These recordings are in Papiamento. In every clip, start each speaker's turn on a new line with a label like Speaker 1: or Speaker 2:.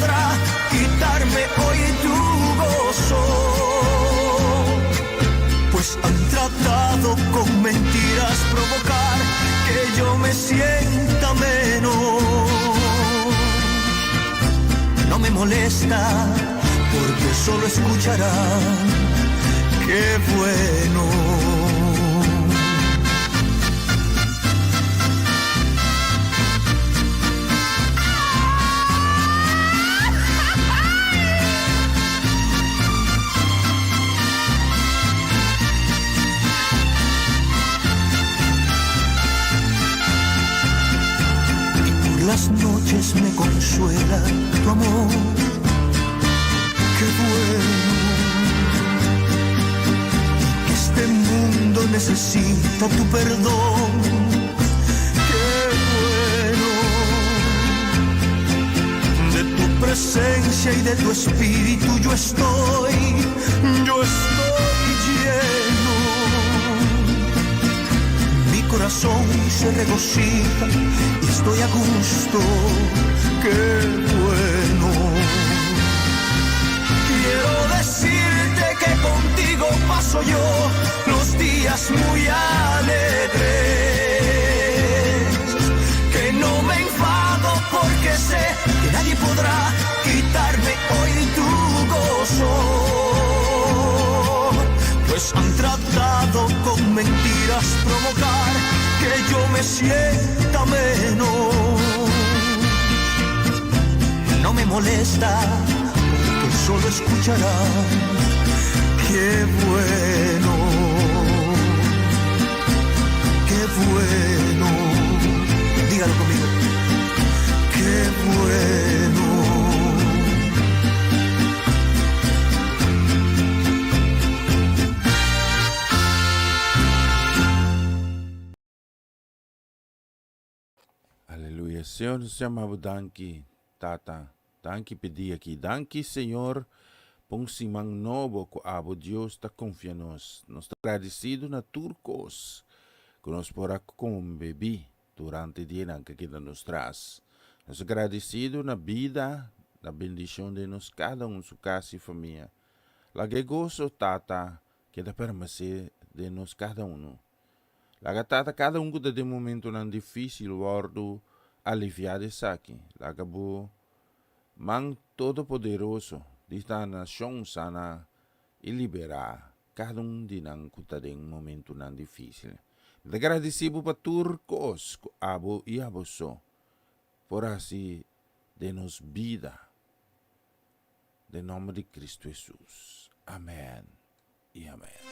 Speaker 1: podrá quitarme hoy tu gozo. Pues han tratado con mentiras provocar que yo me sienta menos. No me molesta porque solo escucharán qué bueno. Y por las noches me consuela tu amor. Qué bueno. Y que este mundo necesita tu perdón. Qué bueno. De tu presencia y de tu espíritu yo estoy lleno. Mi corazón se regocija y estoy a gusto. Qué bueno. Quiero decirte que contigo paso yo los días muy alegres. Que no me enfado porque sé que nadie podrá quitarme hoy tu gozo. Pues han tratado con mentiras provocar que yo me sienta menos. No me molesta porque solo escucharán qué bueno, qué bueno. Dígalo conmigo. Qué bueno.
Speaker 2: Aleluya. Señor, nos yama bo danki, Tata. Danki p'e dia aki. Danki, Señor, pa un siman nobo ku abo Dios ta konfia nos. Nos ta gradisido na tur kos ku nos por a kombibí durante dianan ku a keda nos tras. Nos ta gradisido na bida, na bendishon den nos kada un su kas i famia. Laga e goso, Tata, keda permanesé den nos kada unu. Laga Tata kada un ku ta den momentunan difísil wòrdu aliviá di esaki. Laga bo man todopoderoso di sanashon sana i liberá kada un di nan ku ta den momentunan difísil. Mi ta gradisí bo pa tur kos ku abo i abo so por hasi den nos bida. Den nòmber di Kristu Hesus. Amèn i amèn.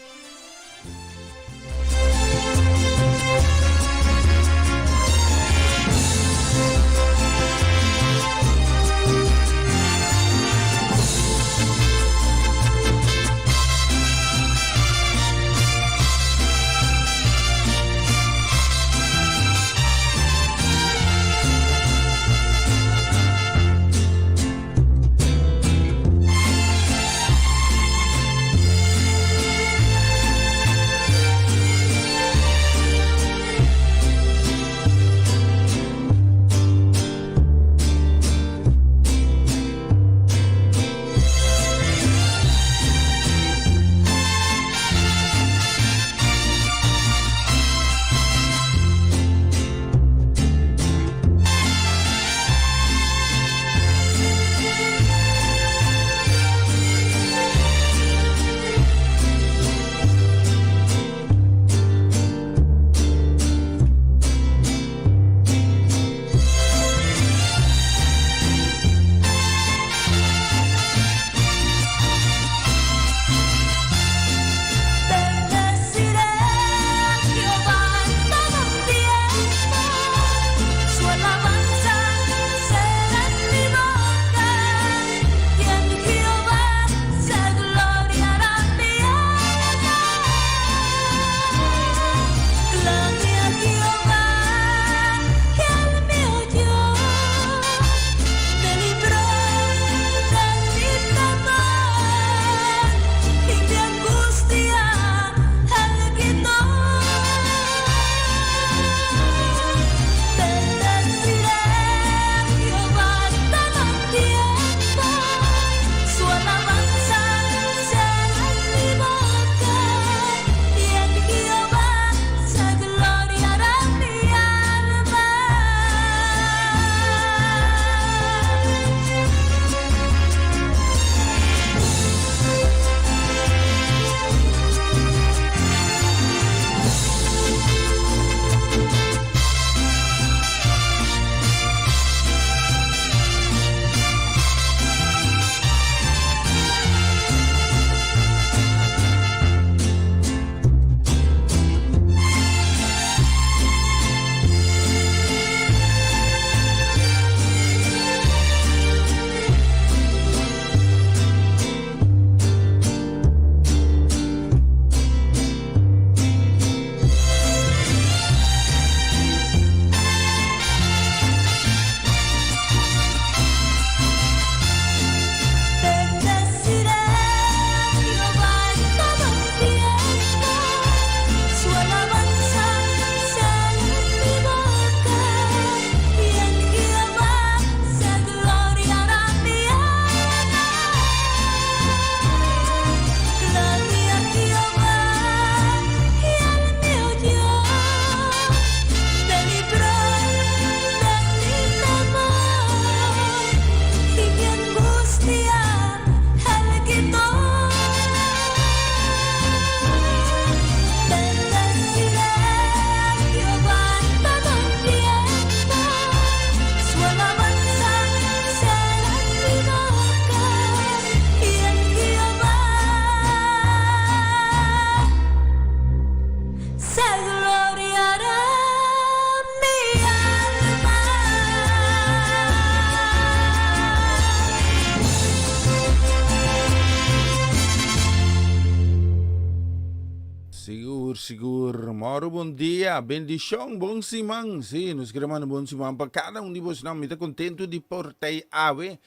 Speaker 2: sigur. Moro bon dia, bendishon, bon siman. Sí, nos kere manda bon siman pa kada un di bosnan. Mi ta kontentu di por ta ei awe,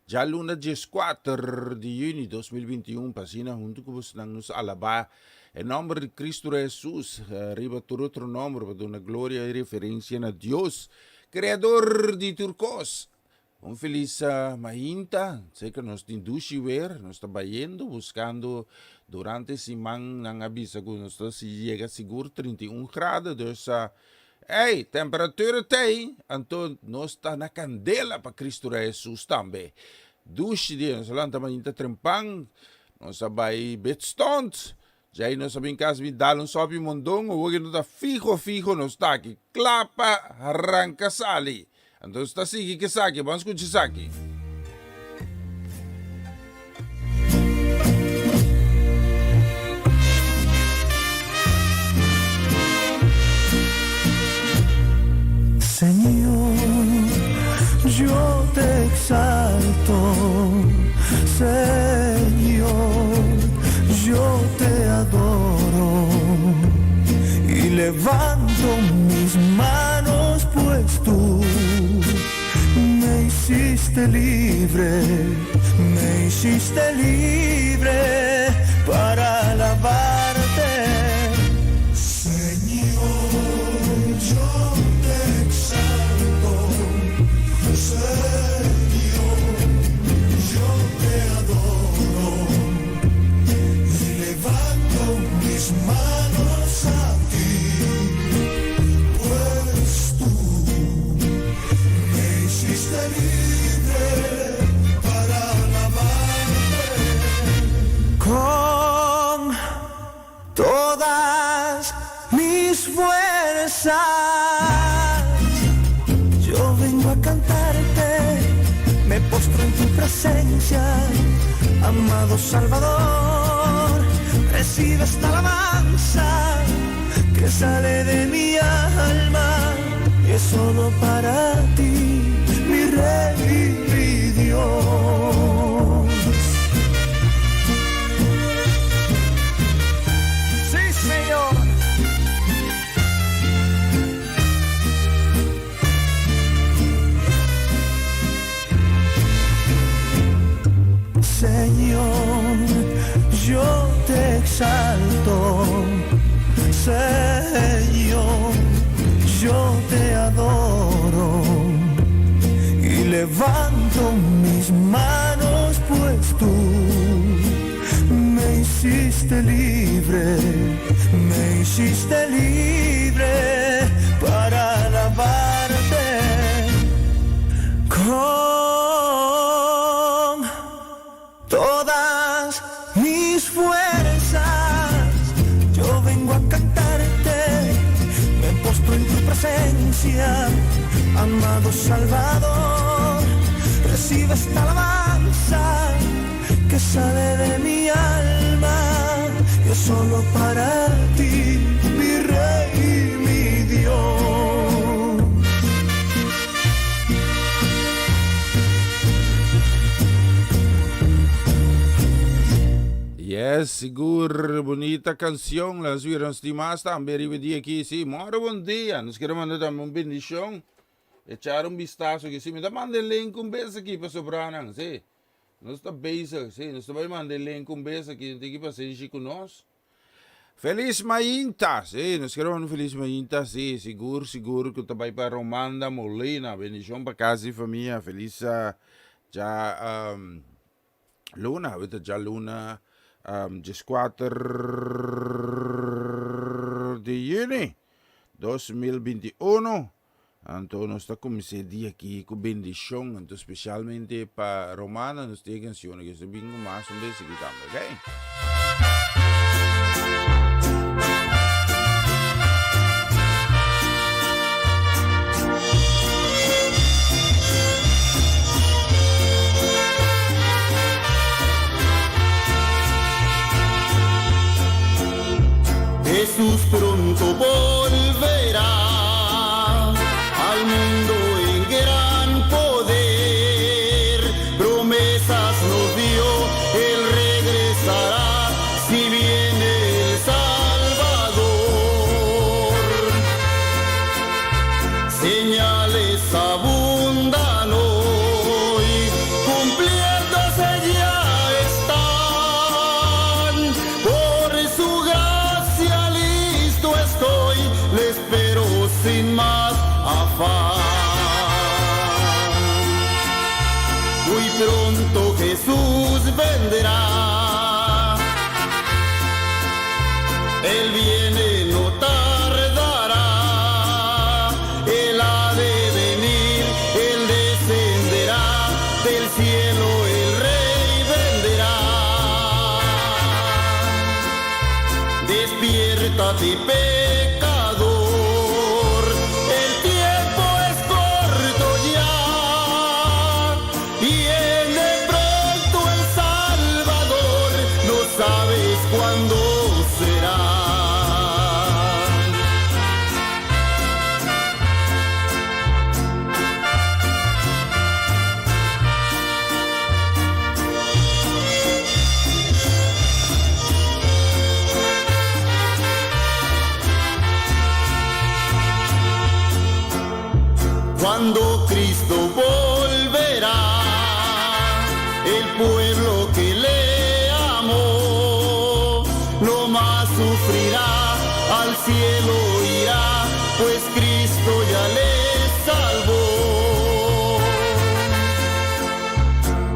Speaker 2: djaluna dieskuater di yüni 2021, pa asina huntu ku bosnan nos alabá e nòmber di Kristu Hesus riba tur otro nòmber, pa duna gloria i referensia na Dios, Kreador di tur kos. Un felis mainta, seke nos tin dushi weer, nos ta bayendo buskando durante siman nan a bisa ku nos ta yega sigur 31 grado, dus ey temperatura ta ey, anto nos ta na kandela pa Kristu Rei Hesus tambe. Dushi dia, nos a lanta mainta trempan, nos a bai bedstond, Djei nos a bin kas bin dal un sopi mondongo, awor no ta fiho fiho nos ta aki kla pa ranka sali. Anto nos ta sigui ku esaki, ban skucha esaki.
Speaker 1: Señor, yo te exalto, Señor, yo te adoro y levanto mis manos, pues tú me hiciste libre, me hiciste libre para alabarte. Señor, yo te exalto, Señor, yo te adoro y levanto mis manos a ti, pues tú me hiciste libre para alabarte. Con todas mis fuerzas yo vengo a cantarte, me postro en tu presencia, amado Salvador, recibe esta alabanza que sale de mi alma y es solo para ti, mi Rey y mi Dios. Sí, Señor. Señor, yo te exalto. Señor, yo te adoro y levanto mis manos, pues tú me hiciste libre, me hiciste libre para alabarte con todas mis fuerzas. Yo vengo a cantarte, me postro en tu presencia, amado Salvador. Recibe esta alabanza que sale de mi alma, y es solo para ti, mi Rey y mi Dios.
Speaker 2: Yes, sigur, bunita cancion. Las vieron stimas tambe riba dia aki. Sí, moro bon dia. Nos quiere manda tambe un bendicion. Echar un vistazo aki. Sí, mi ta manda el link un bes aki pa sobranan. Sí. Nos ta bezig, sí. Nos ta bai manda el link un bes aki. Tin ki pasenshi ku nos. Feliz mainta! Sí, nos quiere manda un feliz mainta, sí, sigur, sigur ku ta bai pa Romanda Molina. Bendicion pa casa y famia. Feliz uh, ja um, luna, awita djaluna um, 14 di juni 2021. Anto nos ta kuminsá e dia aki ku bendishon, anto spesialmente pa Romana nos tin e kanshon aki, nos ta bin ku mas un bes aki tambe, ok?
Speaker 1: Jesús pronto volverá al mundo en gran poder. Promesas nos dio, Él regresará si viene el Salvador. Muy pronto Jesús vendrá. Él viene, no tardará. Él ha de venir, Él descenderá del cielo, el Rey vendrá. Despiértate, pecador, el tiempo es corto ya. Viene pronto el Salvador, no sabes cuándo será. Cuando Cristo volverá, el pueblo que le amó, no más sufrirá, al cielo irá, pues Cristo ya le salvó.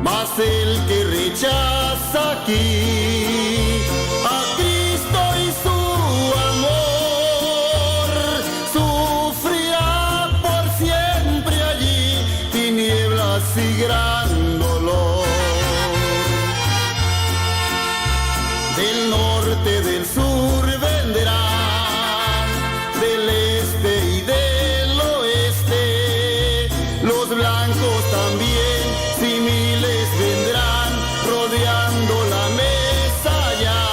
Speaker 1: Mas el que rechaza aquí a Cristo y su amor, sufrirá por siempre allí tinieblas y gran dolor. Del norte, del sur vendrán, del este y del oeste, los blancos también, si miles vendrán, rodeando la mesa ya.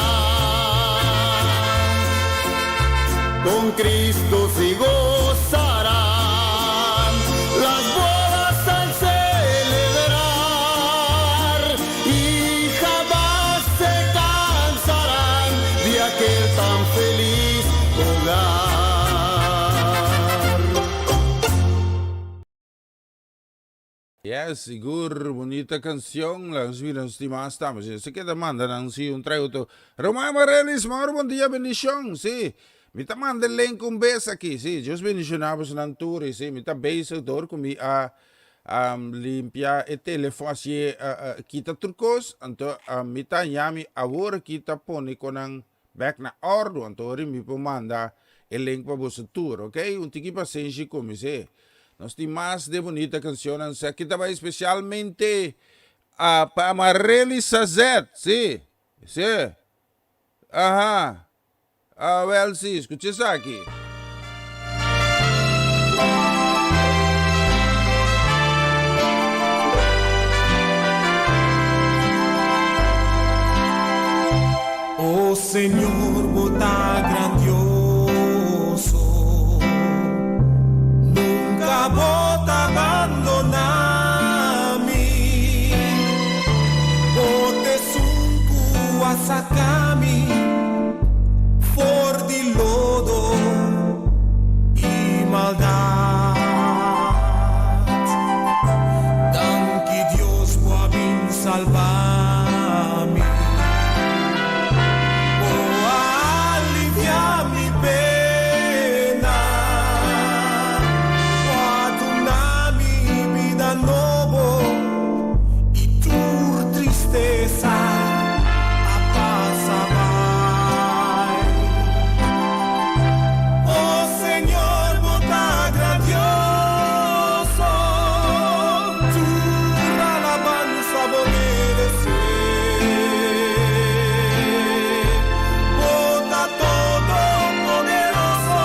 Speaker 1: Con Cristo se gozarán las bodas al celebrar y jamás se cansarán de aquel tan feliz hogar.
Speaker 2: Yes, sigur, bunita cancion. Laga nos mira nos tin mas tambe. Si se keda manda nan si un trai otro. Román Marelis, maor bon dia, bendicion. Si, mi ta manda el link un bes aki. Si, Dios bendiciona boso nan tur. Y si, mi ta bezig door cu mi a um, limpia e telefon así, uh, uh, kita tur cos. Anto, um, mi ta yami awor aki ta pone con nan bek na ordo. Anto, ori mi por manda e link pa boso tur, ok? Un tiki pasenshi cu mi, si. Nos tin mas de bunita cancionnan. Esaki ta bai specialmente a pa Amarely Sazet. Sí, sí. Aha. Ah, wel sí, scucha esaki.
Speaker 3: Oh Señor, bo ta grandioso, nunca bo ta bandona mi. Bo t'esun cu a saca mi for di lodo y maldad. Danki Dios bo a bin salba mi. Bo a alivia mi pena. Bo a duna mi bida nobo y tur tristesa a pasa bai. Oh Señor, bo ta grandioso, tur alabansa bo merece. Bo ta todopoderoso,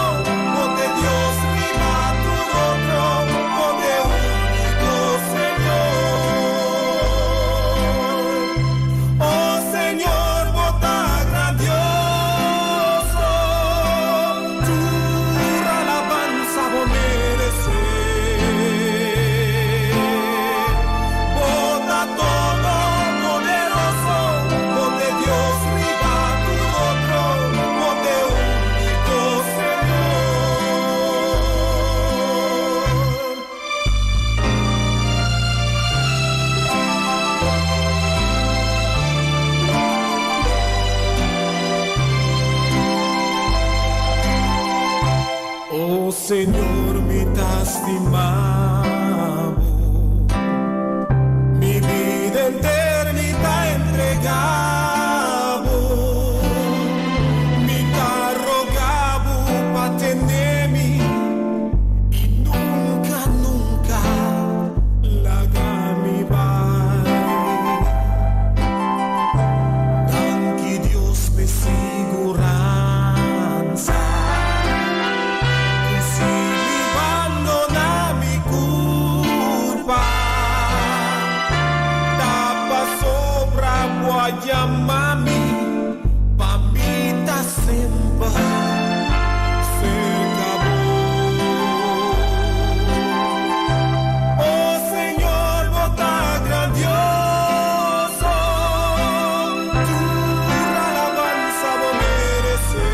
Speaker 3: bo ta Dios riba tur otro, bo ta unico Señor. Oh Señor, bo ta grandioso, tur alabansa bo merece. Bo ta todopoderoso, bo ta Dios riba tur otro, bo ta unico Señor. Oh Señor, mi ta stima bo, mi bida. a yama mi pa mi ta semper serka bo. O Señor, bo ta grandioso, tur alabansa bo meresé.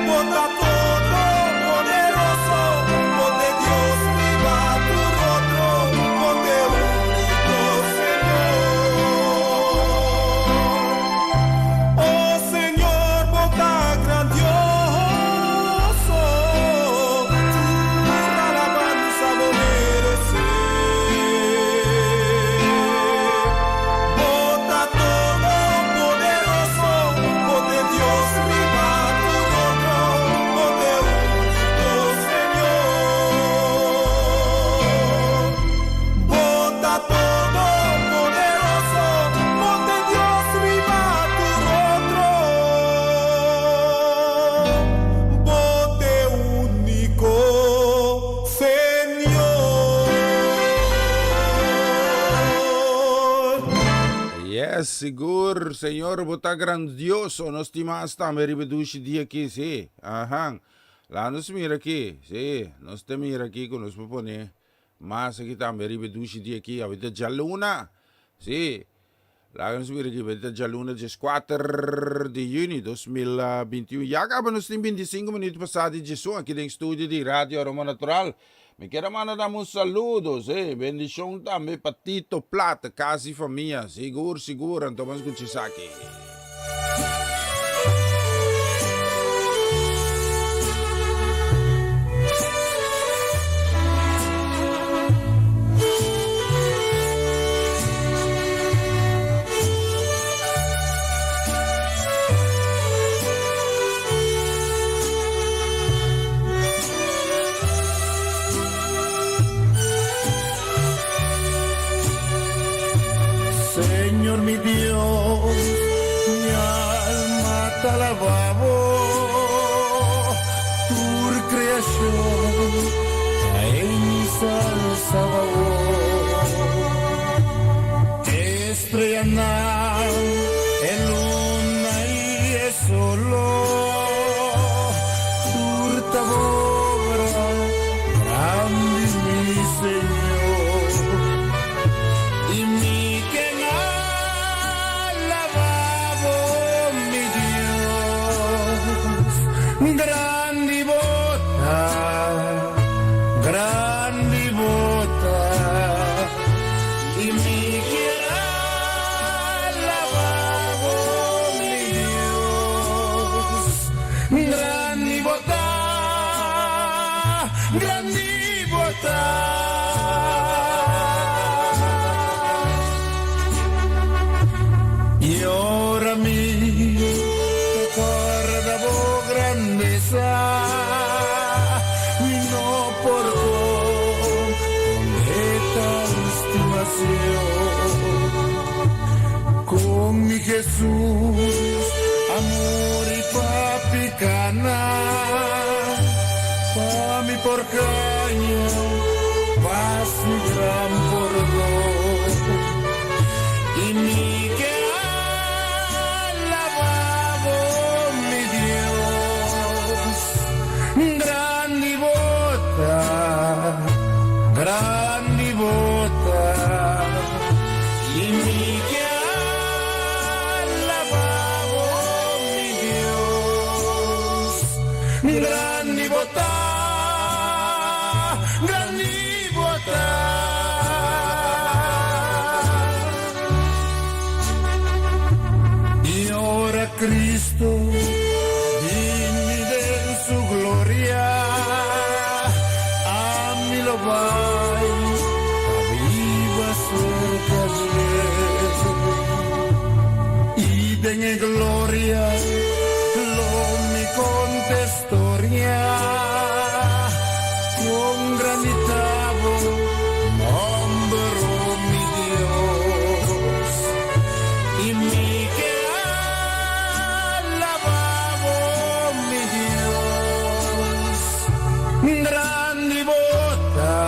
Speaker 3: Bo ta todopoderoso, bo t'e Dios riba tur otro, bo t'e úniko Señor. O Señor, bo ta grandioso, tur alabansa bo meresé. Bo ta todopoderoso, bo t'e Dios riba tur otro, bo t'e úniko Señor. Bo ta todopoderoso, bo t'e Dios riba tur otro, bo t'e úniko Señor.
Speaker 2: Yes, sigur, Señor, bo ta grandioso. Nos stima asta tambe riba e dushi dia aki, sí. Ahan. Laga nos mira aki, sí. Nos ta mira aki ku nos por pone mas aki tambe riba e dushi dia aki. Awe ta djaluna, sí. Laga nos mira aki, awe ta djaluna dieskuater di yüni 2021. Ya kaba nos tin bintisinko minuut pasá di diesun aki den studio di Radio Aroma Natural. Mi kier a manda nan un saludo, sí. Bendishon tambe pa Tito Plat, kas i famia. Sigur, sigur, anto ban skucha esaki.
Speaker 3: Señor mi Dios, mi alma ta alabá bo, tur creacion ta ensalsa bo. Estrellanan, e luna i e solo, tur ta bo obra, grandi mi Señor. I mi ke alabá bo, mi Dios, grandi bo ta, grandi bo ta. I mi kier alabá bo, mi Dios, grandi bo ta, grandi bo ta. I ora mi ta kòrda bo grandesa, mi no por konde tal stimacion. Con mi Jesús a muri pa picanan, pa mi por caña paz y gran pordon. Y mi ke alabá bo, mi Dios, grandi bo ta, grandi bo ta. Y mi ke alabá bo, mi Dios, grandi bo ta, grandi bo ta. Y ora Cristo bini den su gloria, ami lo bai pa biba cerca dje. Y den e gloria lo mi conta storia, con grandi ta bo nomber, oh mi Dios. Y mi ke alabá bo, mi Dios, grandi bo ta,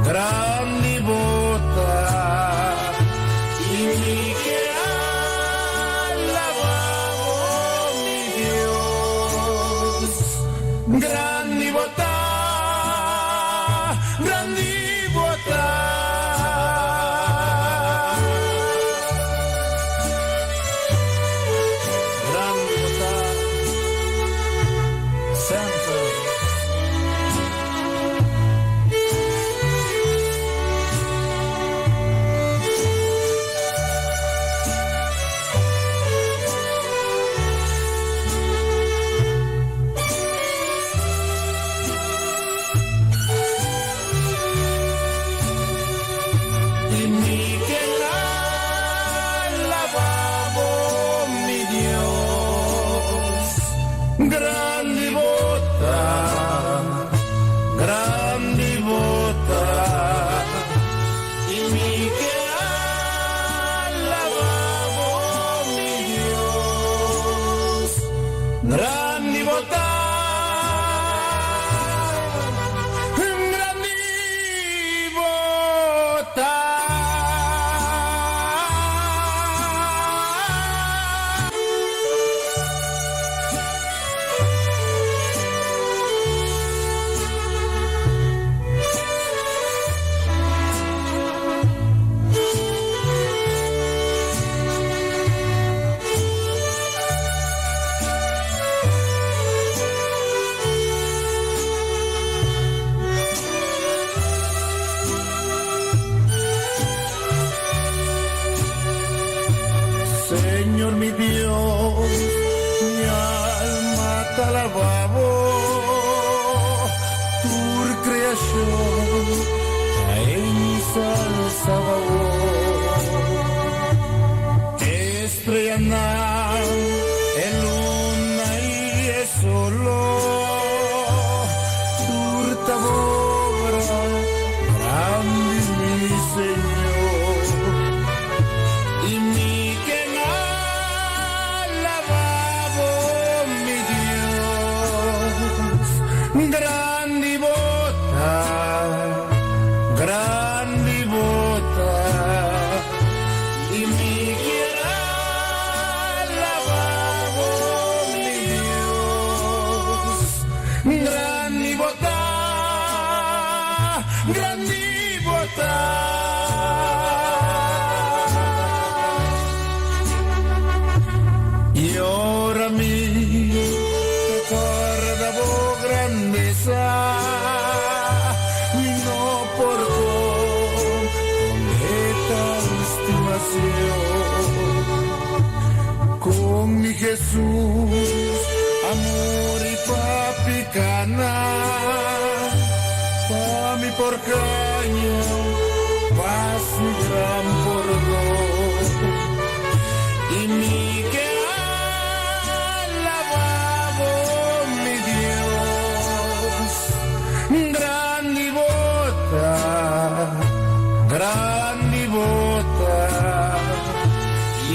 Speaker 3: grandi bo ta. Grandi bo ta. Grandi bo ta. Semper. I mi ke alabá bo, mi Dios. Grandi bo ta, grandi bo ta. I mi ke alabá bo, mi Dios. Grandi bo ta, grandi bo ta. Señor mi Dios, mi alma ta alabá bo, tur kreashon ta ensalsá bo. Streanan, e luna i e solo, tur ta bo obra, grandi mi Señor. I mi ke alabá bo, mi Dios. Grandi bo ta, grandi bo ta. I mi ke alabá bo, mi Dios. Grandi bo ta, grandi bo ta. I ora mi kòrda bo grandesa, mi no por komprondé tal stimashon. Kon mi Jesus a muri pa pikánan, pa mi por haña pas i gran pordon. I mi ke alabá bo, mi Dios. Grandi bo ta, grandi bo ta.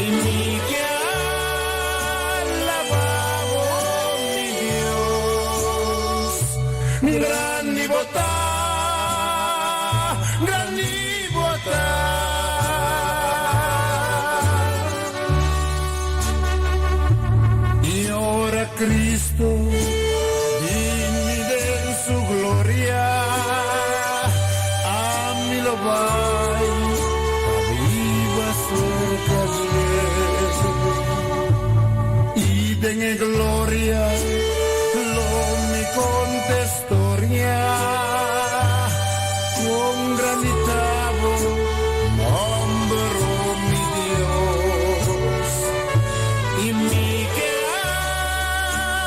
Speaker 3: I mi ke alabá bo, mi Dios. Grandi bo ta, grandi bo ta. I ora Cristo bini den su gloria, ami lo bai pa biba serka dje. I den gloria lo mi konta storia, kon grandi ta bo nòmber, oh mi Dios. I mi ke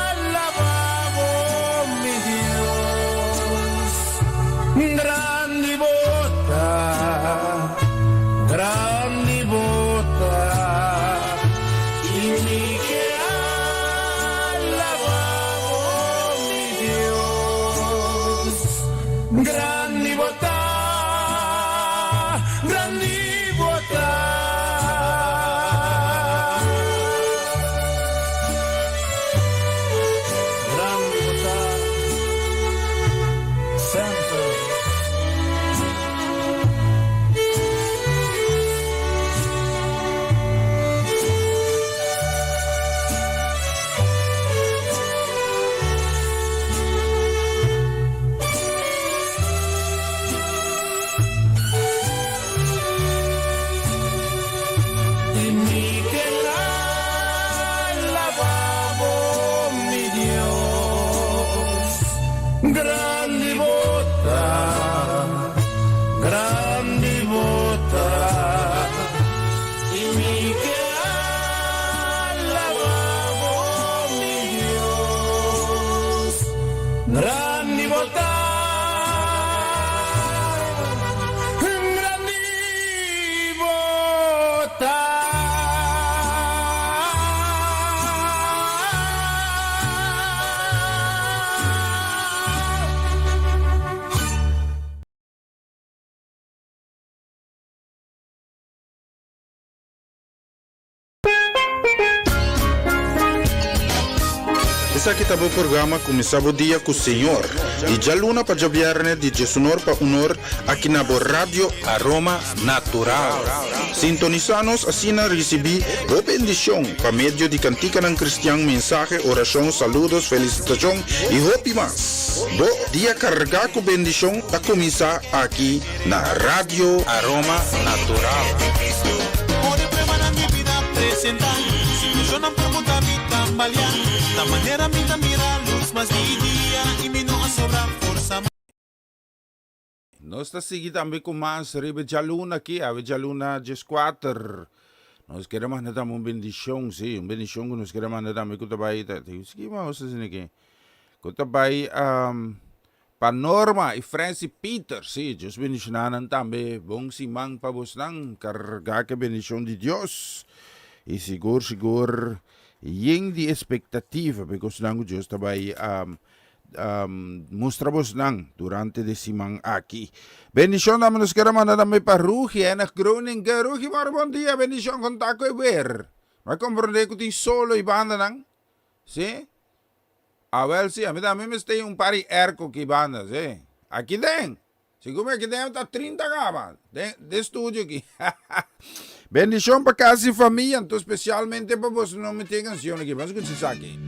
Speaker 3: alabá bo, mi Dios. Grandi bo ta, grandi bo ta. I mi ke alabá bo, mi Dios. Grandi bo ta, grandi bo ta. Grandi bo ta. Semper.
Speaker 4: Esaki ta bo programa Kuminsá Bo Dia ku Señor, di djaluna pa djabièrnè di diesunor pa unor aki na bo Radio Aroma Natural. Sintonisá nos asina risibí bo bendishon pa medio di kantikanan kristian, mensahe, orashon, saludos, felisitashon i hopi mas. Bo dia kargá ku bendishon ta kuminsá aki na Radio Aroma Natural.
Speaker 2: Nos ta sigui tambe ku mas riba djaluna aki, awe djaluna dieskuater. Nos kere manda tambe un bendishon, si, un bendishon ku nos kere manda tambe ku ta bai, ta, ki mas ta asina aki? Ku ta bai Pa Norma y Francie Peters, sí, Dios bendiciona nan tambe. Bon siman pa bosnan, carga ke bendicion di Dios. Y sigur, sigur, yen di expectativa, pa e cosnan cu Dios ta bay mustra bosnan durante de siman aki. Bendicion tambe nos kere manda tambe pa Rugi en Groningen. Rugi, moro bon dia, bendicion, con ta cu e weer? Mi a comprende cu tin solo y bandanan, sí? Awel si, ami tambe mester un par di airco aki banda, si. Aki den. Segun mi aki den ta 30 caba, den den studio aki. Bendicion pa casa y famia, anto specialmente pa boso no mete e cancion aki. Ban scucha esaki.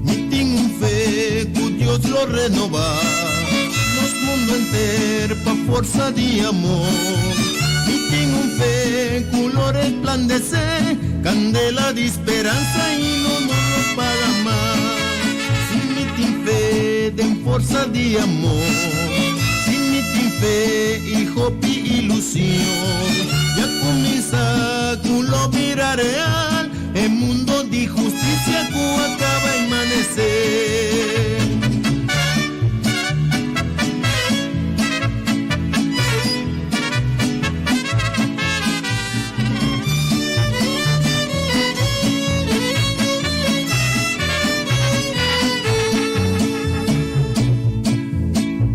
Speaker 3: Mi tin un fe ku Dios lo renobá nos mundo enter pa forsa di amor. Mi tin un fe ku lo resplandesé kandela di speransa i no no lo paga mas. Si mi tin fe den forsa di amor, si mi tin fe i hopi ilusion, ya kuminsá ku lo bira real e mundo di husticia ku a kaba i manesé.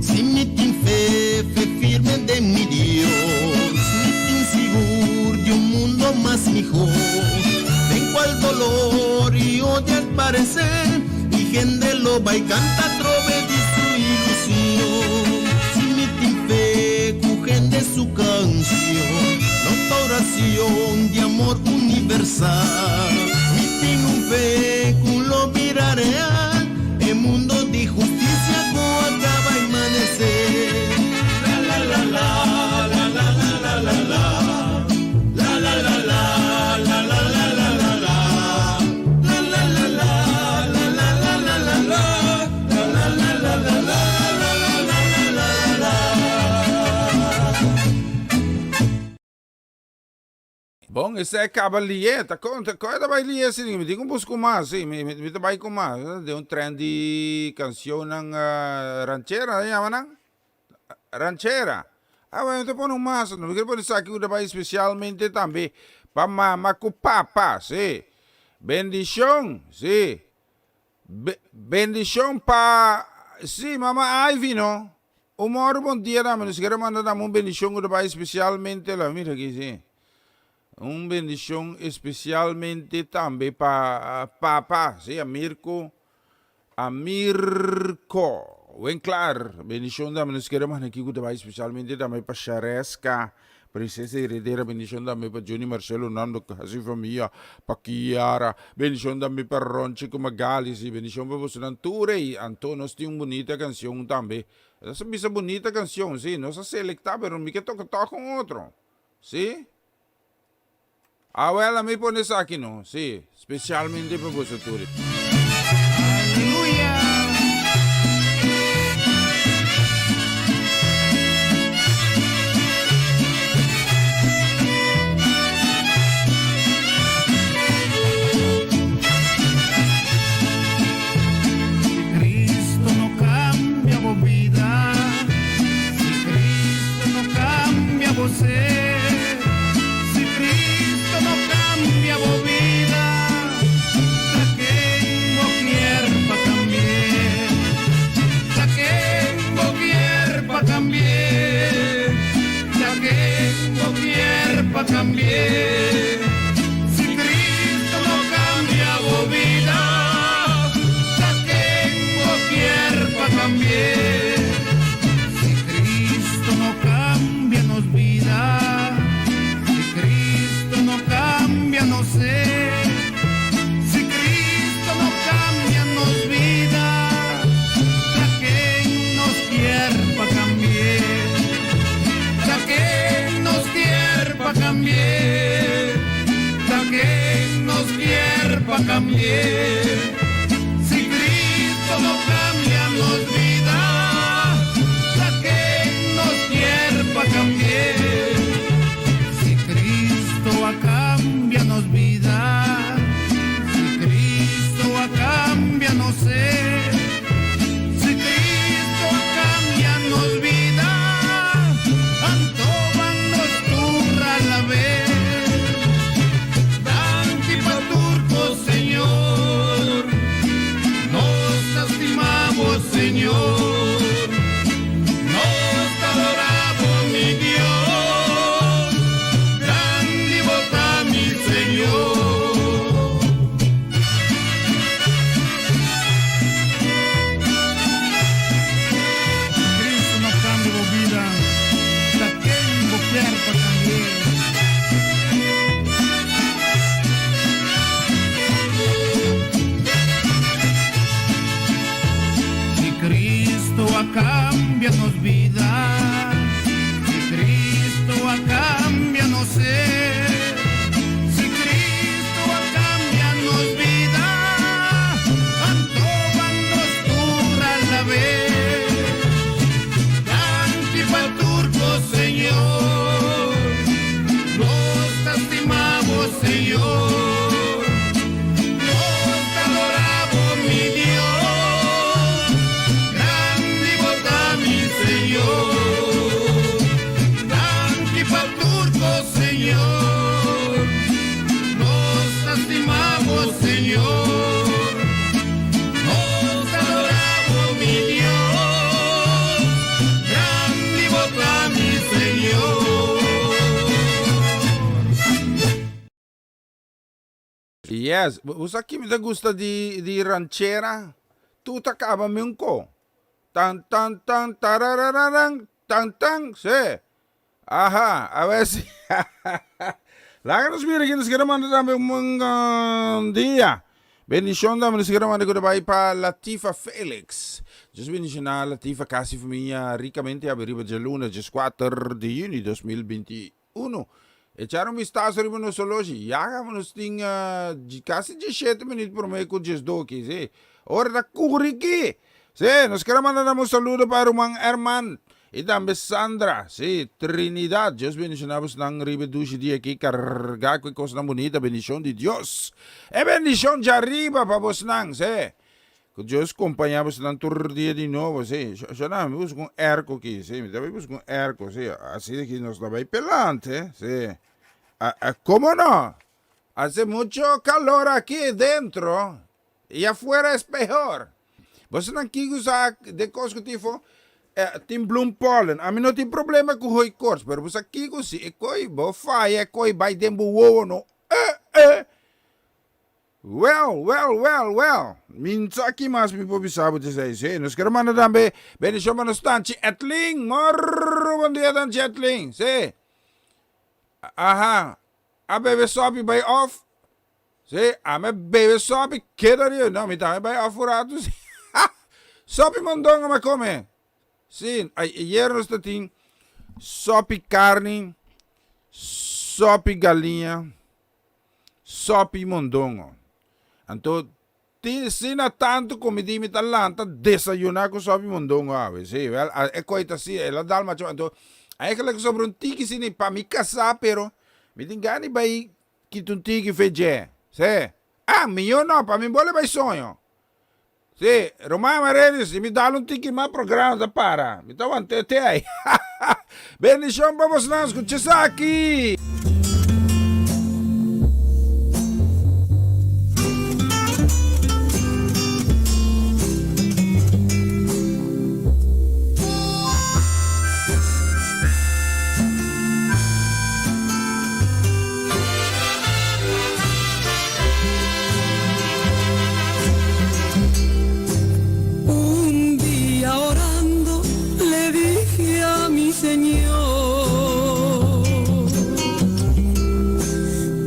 Speaker 3: Si mi tin fe, fe firme den mi Dios, mi tin sigur di un mundo mas mihó, den cual dolor y odio a parecé y hende lo bay canta atrobe di su ilusion. Si mi tin fe cu hende su cancion no ta oracion di amor universal, mi tin un fe cu lo bira real e mundo di husticia cu a caba y manece. La la la la, la la la la la la. La la la la, la la la la la la. La la la la, la la la la la la. La la la la la la, la la la la la la.
Speaker 2: Bon, esei a kaba lié. Ta kon, ta kon e ta bai lié asina? Mi tin ku buska un mas, si, mi, mi ta bai ku mas. Den un tren di kanshonnan ranchera, ta yama nan? Ranchera. Ah, bueno, mi ta pone un mas. Mi ker pone esaki ku ta bai spesialmente tambe pa mama ku papa, si. Bendishon, si. Be, bendishon pa, si, mama Ivy, no. Un mòru bon dia dame, nos kere manda dame un bendishon ku ta bai spesialmente, la mira aki si, un bendishon espesialmente tambe pa papa, si, a Mirko, a Mirko Winklaar, bendishon dame, nos kere manda aki ku ta bai spesialmente tambe pa Shareska, Princesa heredera, bendishon tambe pa Johnny Marcelo Nando casi famia, pa Kiara, bendishon tambe pa Ronchi cu Magali, si bendishon pa bosonan tur ey, anto nos tin un bunita cancion tambe, nos a bisa bunita cancion, si, nos a selecta pero mi ke toca toca un otro, si, awel ami pone esaki no, si, specialmente pa boso tur.
Speaker 3: Aleluya! Si Cristo no cambia bo bida, si Cristo no cambia bo ser, si Cristo no cambia bo bida, ta ken bo kier. cambi'é. Si Cristo no cambia nos bida, ta ken nos kier pa cambi'é? Si Cristo a cambia nos bida, si Cristo a cambia nos ser, si Cristo a cambia nos bida, anto ban nos tur alab'é. Danki pa tur cos, Señor, nos ta stima bo, Señor, nos ta adora bo, mi Dios, grandi bo ta, mi Señor. Si Cristo no cambia bo bida, ta ken bo kier pa cambi'é? Si Cristo a cambia nos bida, si Cristo a cambia nos ser, si Cristo a cambia nos bida, anto ban nos tur alab'é. Danki pa tur cos, Señor, nos ta stima bo, Señor, nos ta adora bo, mi Dios, grandi bo ta, mi Señor. Danki pa tur cos, Señor, nos ta stima bo, Señor, nos ta adora bo, mi Dios, grandi bo ta, mi Señor.
Speaker 2: Yes, bo sa ki mi ta gusta di di ranchera? Tur ta kaba mi un ko. Tan tan tan tararararan tan tan se. Aha, a ver si Laga nos mira ki nos kere manda tambe un buen dia. Bendicion tambe nos kere manda ku ta bai pa Latifa Felix. Dios bendiciona Latifa kasi famia ricamente awe riba djaluna dieskuater di juni 2021. Echar un vistazo riba nos oloshi. Ya caba nos tin casi diesshete minuut prome cu diesdoki, si. Ora ta curi ki. Si, nos kere manda nan un saludo pa ruman Herman y tambe Sandra, si, Trinidad. Dios bendiciona bosnan riba e dushi dia aki carga cu e cosnan bunita, bendicion di Dios. E bendicion djariba pa bosnan, si. Cu Dios compaña bosnan tur dia di nobo, si. Shona, mi busca un airco aki, si, mi ta bay busca un airco, si. Asina ki nos ta bay pelante, si. Como no? Hace mucho calor aki dentro y afuera es peor. Bosnan kico sa den cos cu tifo? Tin bloem pollen. Ami no tin problema cu hooikoorts, pero bo sa kico si e coi bo faya e coi bay den bo wowo no. Eh, eh. Well, well, well, well. Mi n sa ki mas mi por bisa bo desei. Sí, nos kere manda tambe bendicion pa nos tanchi Etlin. Morro bon dia tanchi Etlin. Sí. Aha. A bebe sopi bai off. Sí, a me bebe sopi keda riba. No, mi tambe bai off un rato. Sí. Sopi mondongo me come. Sí, ayer nos ta tin sopi carni, sopi galiña. Sopi mondongo. Anto tin asina tantu ku mi di mi ta lanta desayuná ku sopi mondongo awe. Sí, wèl, e koi ta así, el a dal macho. Anto, eigenlijk sobra un tiki asina pa mi kasá, pero mi tin gana di bai kita un tiki fe dje. Sí. Ah, mihó no, pa mi bole bai soño. Sí, Ruman Marelis, si mi dal un tiki mas programa ta para. Mi ta want'é te ai. Bendishon pa bosnan, skucha esaki!
Speaker 5: Un dia orando le dije a mi Señor,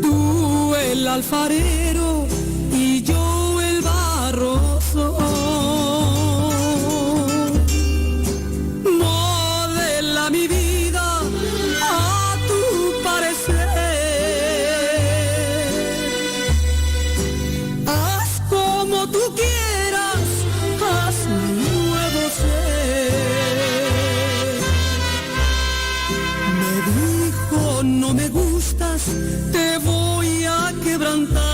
Speaker 5: Tú el alfarero y yo el barro soy. Modela mi vida a tu parecer. te voy a quebrantar.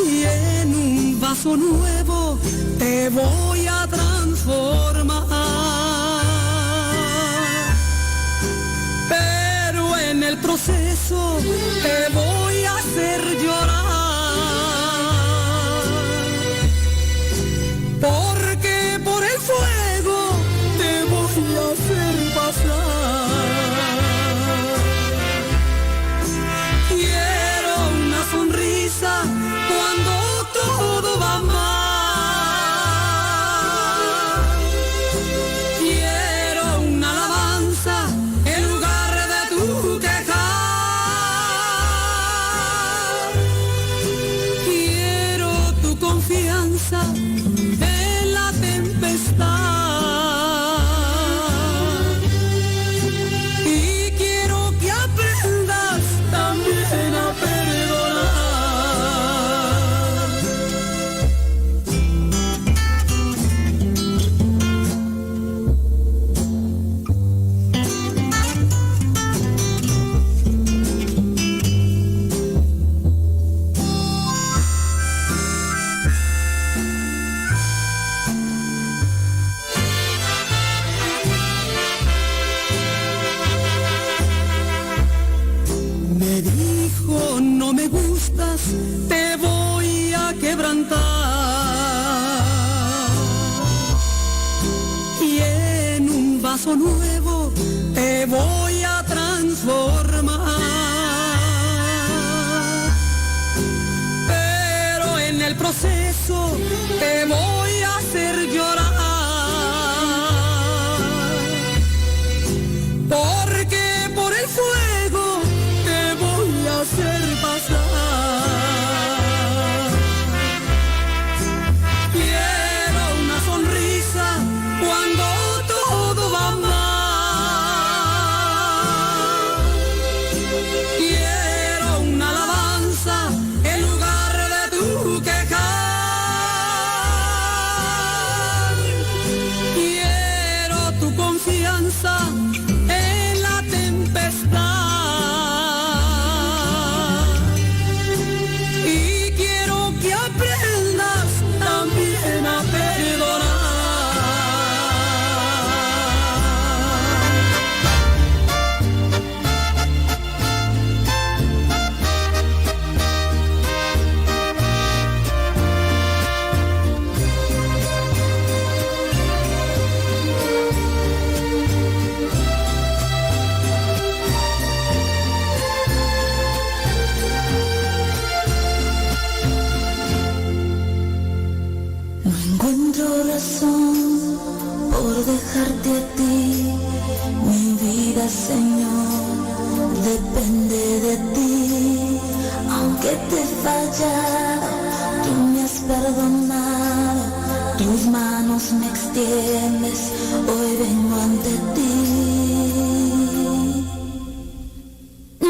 Speaker 5: Y en un vaso nuevo te voy a transformar. Pero en el proceso te voy a hacer llorar. Porque por el fuego te voy a hacer pasar. Quiero una sonrisa cuando todo va mal. Quiero una alabanza en lugar de tu quejar. Quiero tu confianza en la tempestad. Y quiero que aprendas también a perdonar. Me dijo, no me gustas, te voy a quebrantar. Y en un vaso nuevo te voy a transformar. Pero en el proceso te voy a hacer llorar. Porque por el fuego te voy a hacer pasar. Quiero una sonrisa cuando todo va mal. Quiero una alabanza en lugar de tu quejar. Quiero tu confianza en la tempestad. Y quiero que aprendas también a perdonar.
Speaker 6: No encuentro razón por dejarte a ti. Mi vida, Señor, depende de ti. Aunque te he fallado, tú me has perdonado. Tus manos me extiendes, hoy vengo ante ti.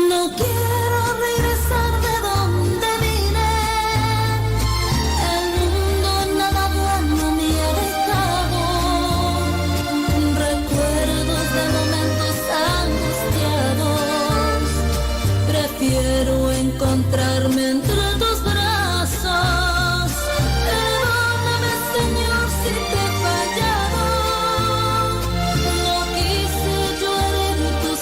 Speaker 6: No quiero regresar de donde vine. El mundo nada bueno me ha dejado. Recuerdos de momentos angustiados. Prefiero encontrarme entre tus brazos. Perdóname, Señor, si te he fallado. No quise yo herir tus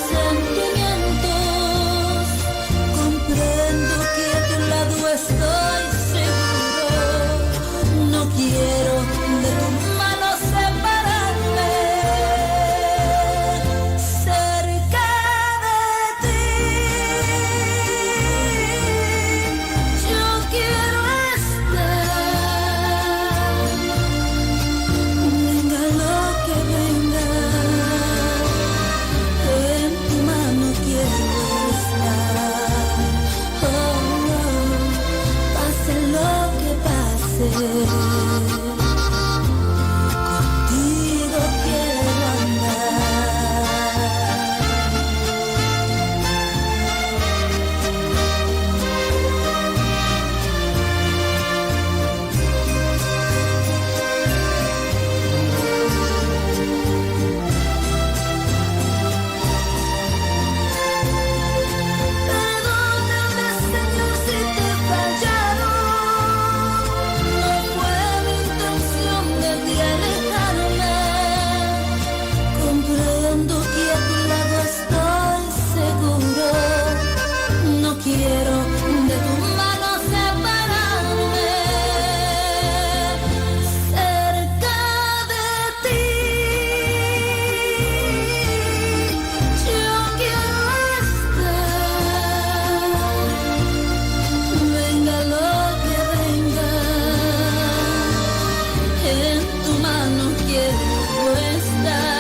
Speaker 6: quiero estar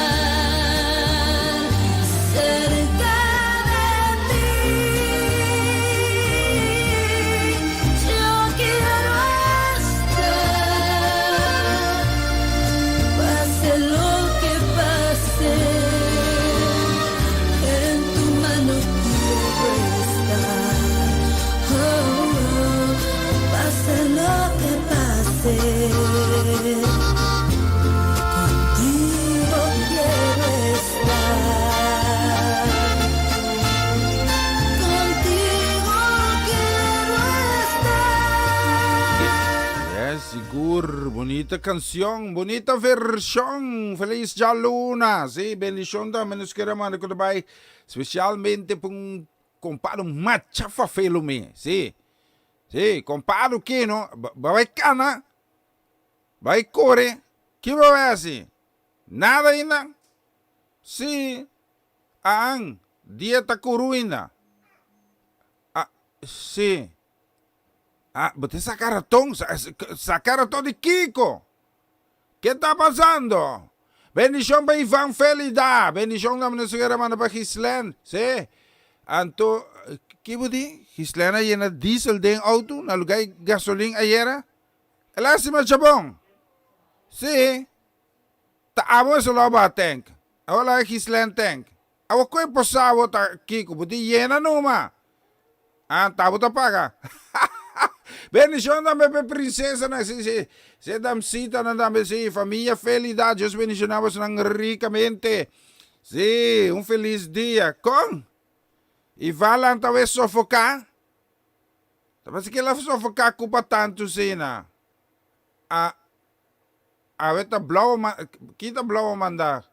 Speaker 6: cerca de ti. Yo quiero estar, pase lo que pase, en tu mano quiero estar. Oh, oh, pase lo que pase, contigo quiero estar. Contigo quiero estar.
Speaker 2: Yes, sigur. Bunita kanshon, bunita vershon. Felis djaluna. Si, bendishon tambe nos kier manda ku ta bai spesialmente pa un kompado macha fafelo mi. Si, si, kompado Kino, ba bai kana, bai kore, ki bo bai hasi? Nada ainda? Si, aan, dia ta kuru ainda. Ah, si. Ah, bo ta saca raton? Saca raton di kico? Ke ta pasando? Bendicion pa Ivan Felida. Bendicion na nuestro hermano pa Gislen. Sí. Anto, ki bo di? Gislen a yena diesel den auto na lugar di gasolin ayera? El a haci masha bon. Sí. Ta abo eso lo ba tank. Abo laga Gislen tank. Awo koe por sa bo ta kiko bo tin yena numa. Ah, ta bo ta paga. Bendicion tambe p'e princesanan, si, si, si damsitanan tambe, si, familia Felida, Dios bendiciona bosonan ricamente. Si, un feliz dia. Con? Y Valan ta wes sofoca? Ta parece que el a sofoca cu pa tanto sina. Ah, awe ta blauw, ki ta blauw a manda?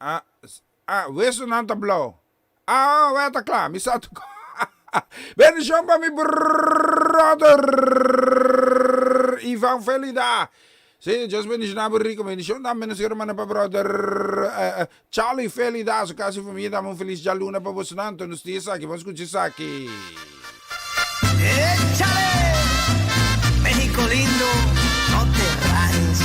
Speaker 2: Ah, ah, wesonan ta blou. Ah, wè ta kla, mi sa tu. Bendishon pa mi brother Ivan Felida. Sí, Dios bendiciona bo rico. Bendishon tambe nos quiero manda pa brother Charlie Felida, su casa y familia. Dame un feliz djaluna pa bosonan. Anto nos tin esaki, bon scucha esaki.
Speaker 1: ¡Échale! México lindo, no te rajes.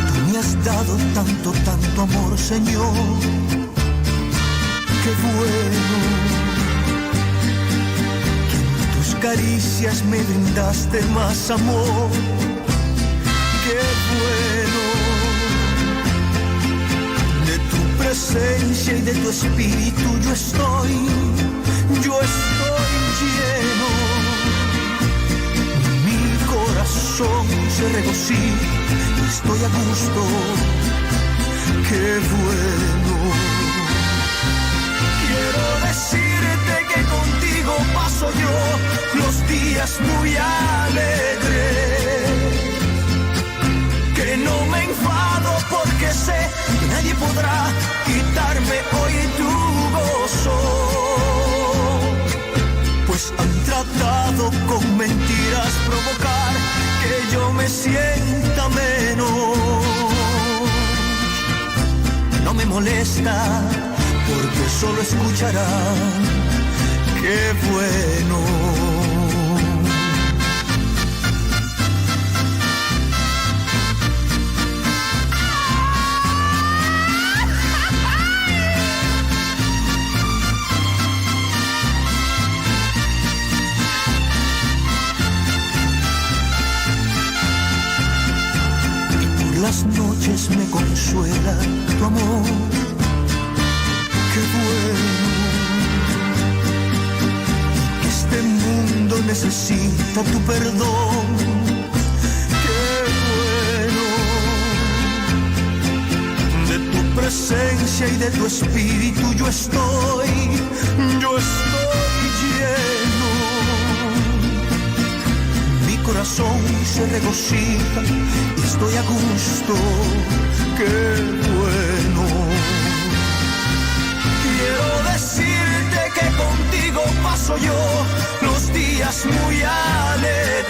Speaker 1: Tú me has dado tanto, tanto amor, Señor. Qué bueno que en tus caricias me brindaste más amor. Qué bueno de tu presencia y de tu espíritu yo estoy, yo estoy lleno. Mi corazón se regocija y estoy a gusto. Qué bueno. Quiero decirte que contigo paso yo los días muy alegres. Que no me enfado porque sé que nadie podrá quitarme hoy tu gozo. Pues han tratado con mentiras provocar que yo me sienta menos. No me molesta porque solo escucharán qué bueno. Y por las noches me consuela tu amor. Qué bueno. Que este mundo necesita tu perdón. Qué bueno. De tu presencia y de tu espíritu yo estoy, yo estoy lleno. Mi corazón se regocija y estoy a gusto. Qué bueno. Quiero decirte que contigo paso yo los días muy alegres.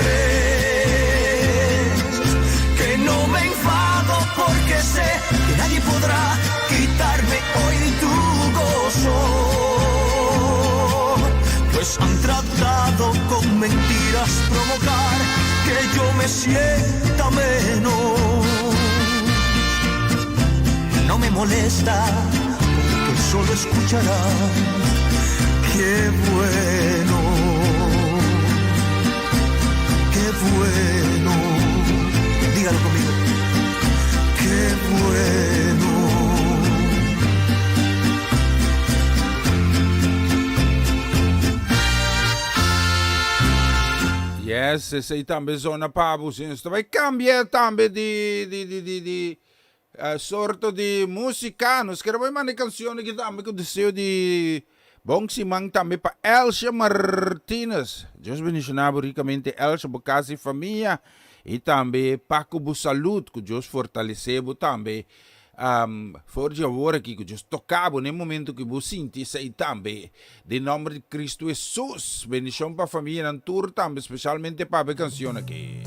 Speaker 1: Que no me enfado porque sé que nadie podrá quitarme hoy tu sienta menos. No me molesta porque solo escucharán. Qué bueno, qué bueno. Dígalo conmigo. Qué bueno.
Speaker 2: Yes, esei tambe zona pa bo. Si nos ta bai cambia tambe di di di di di eh, sorto di música. Nos quiere bai manda canción aquí tambe con deseo di bon siman tambe pa Elsha Martinez. Dios bendiciona bo ricamente Elsha, bo casa y familia. Y tambe pa cu bo salud, cu Dios fortalece bo tambe. Um, for di awor aki, ku Dios toka bo na e momento ku bo sinti esei tambe. Den nomber di Cristo Jesus. Bendishon pa famianan tur tambe, spesialmente pa e kanshon aki.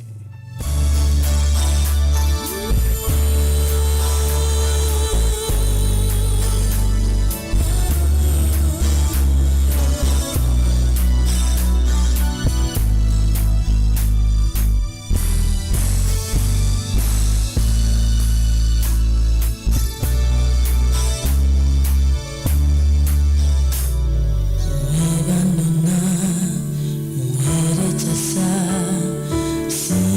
Speaker 6: Mujer abandonada, mujer rechazada, sin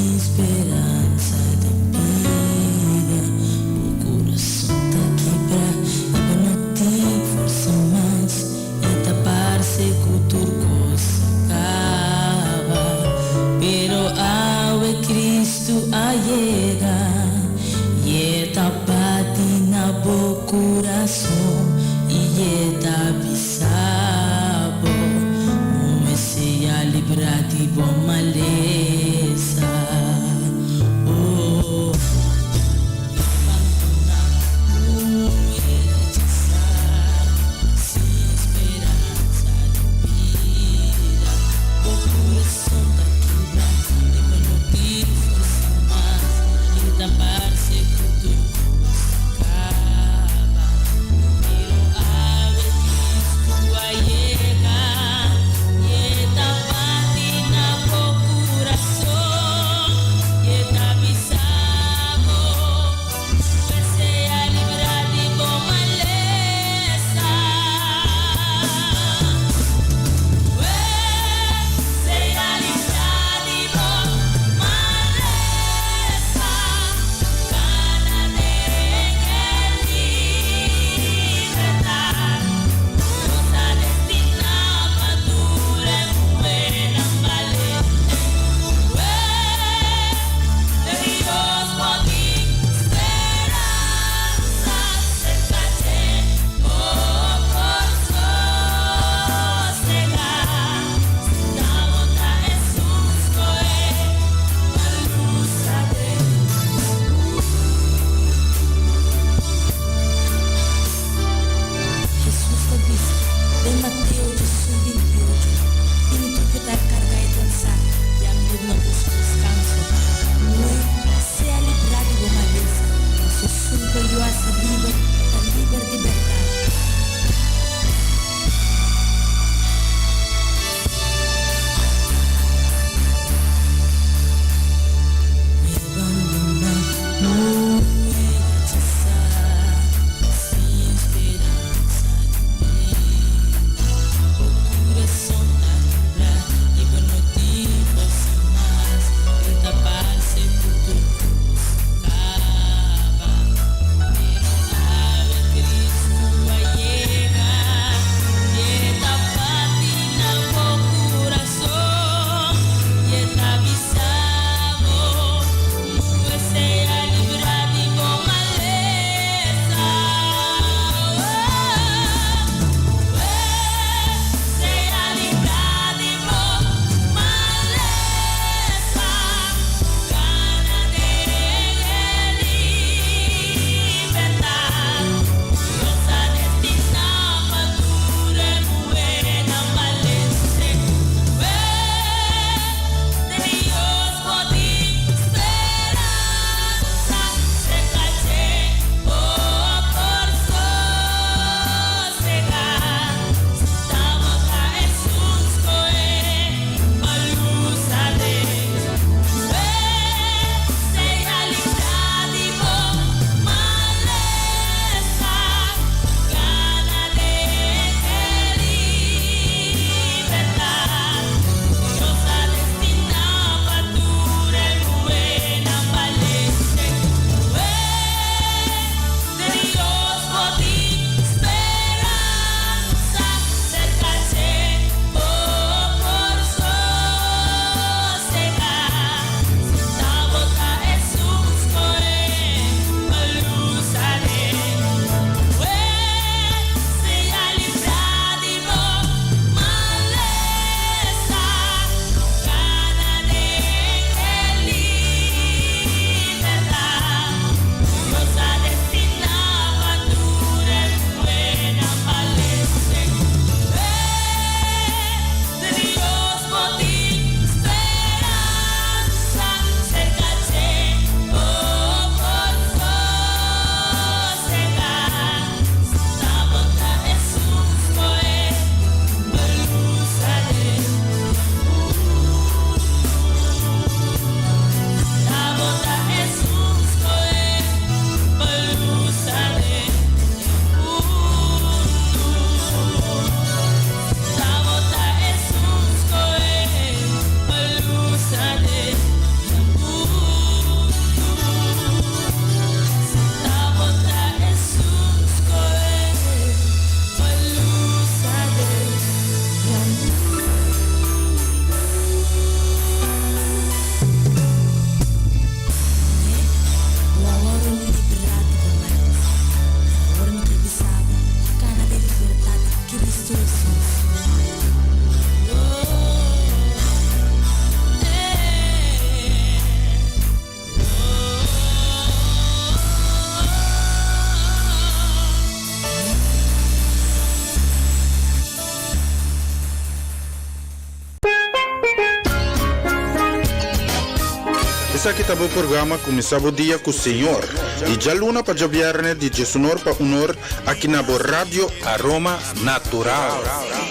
Speaker 4: Esaki ta bo programa Kuminsá Bo Dia ku Señor, di djaluna pa djabièrnè di diesunor pa unor aki na bo Radio Aroma Natural.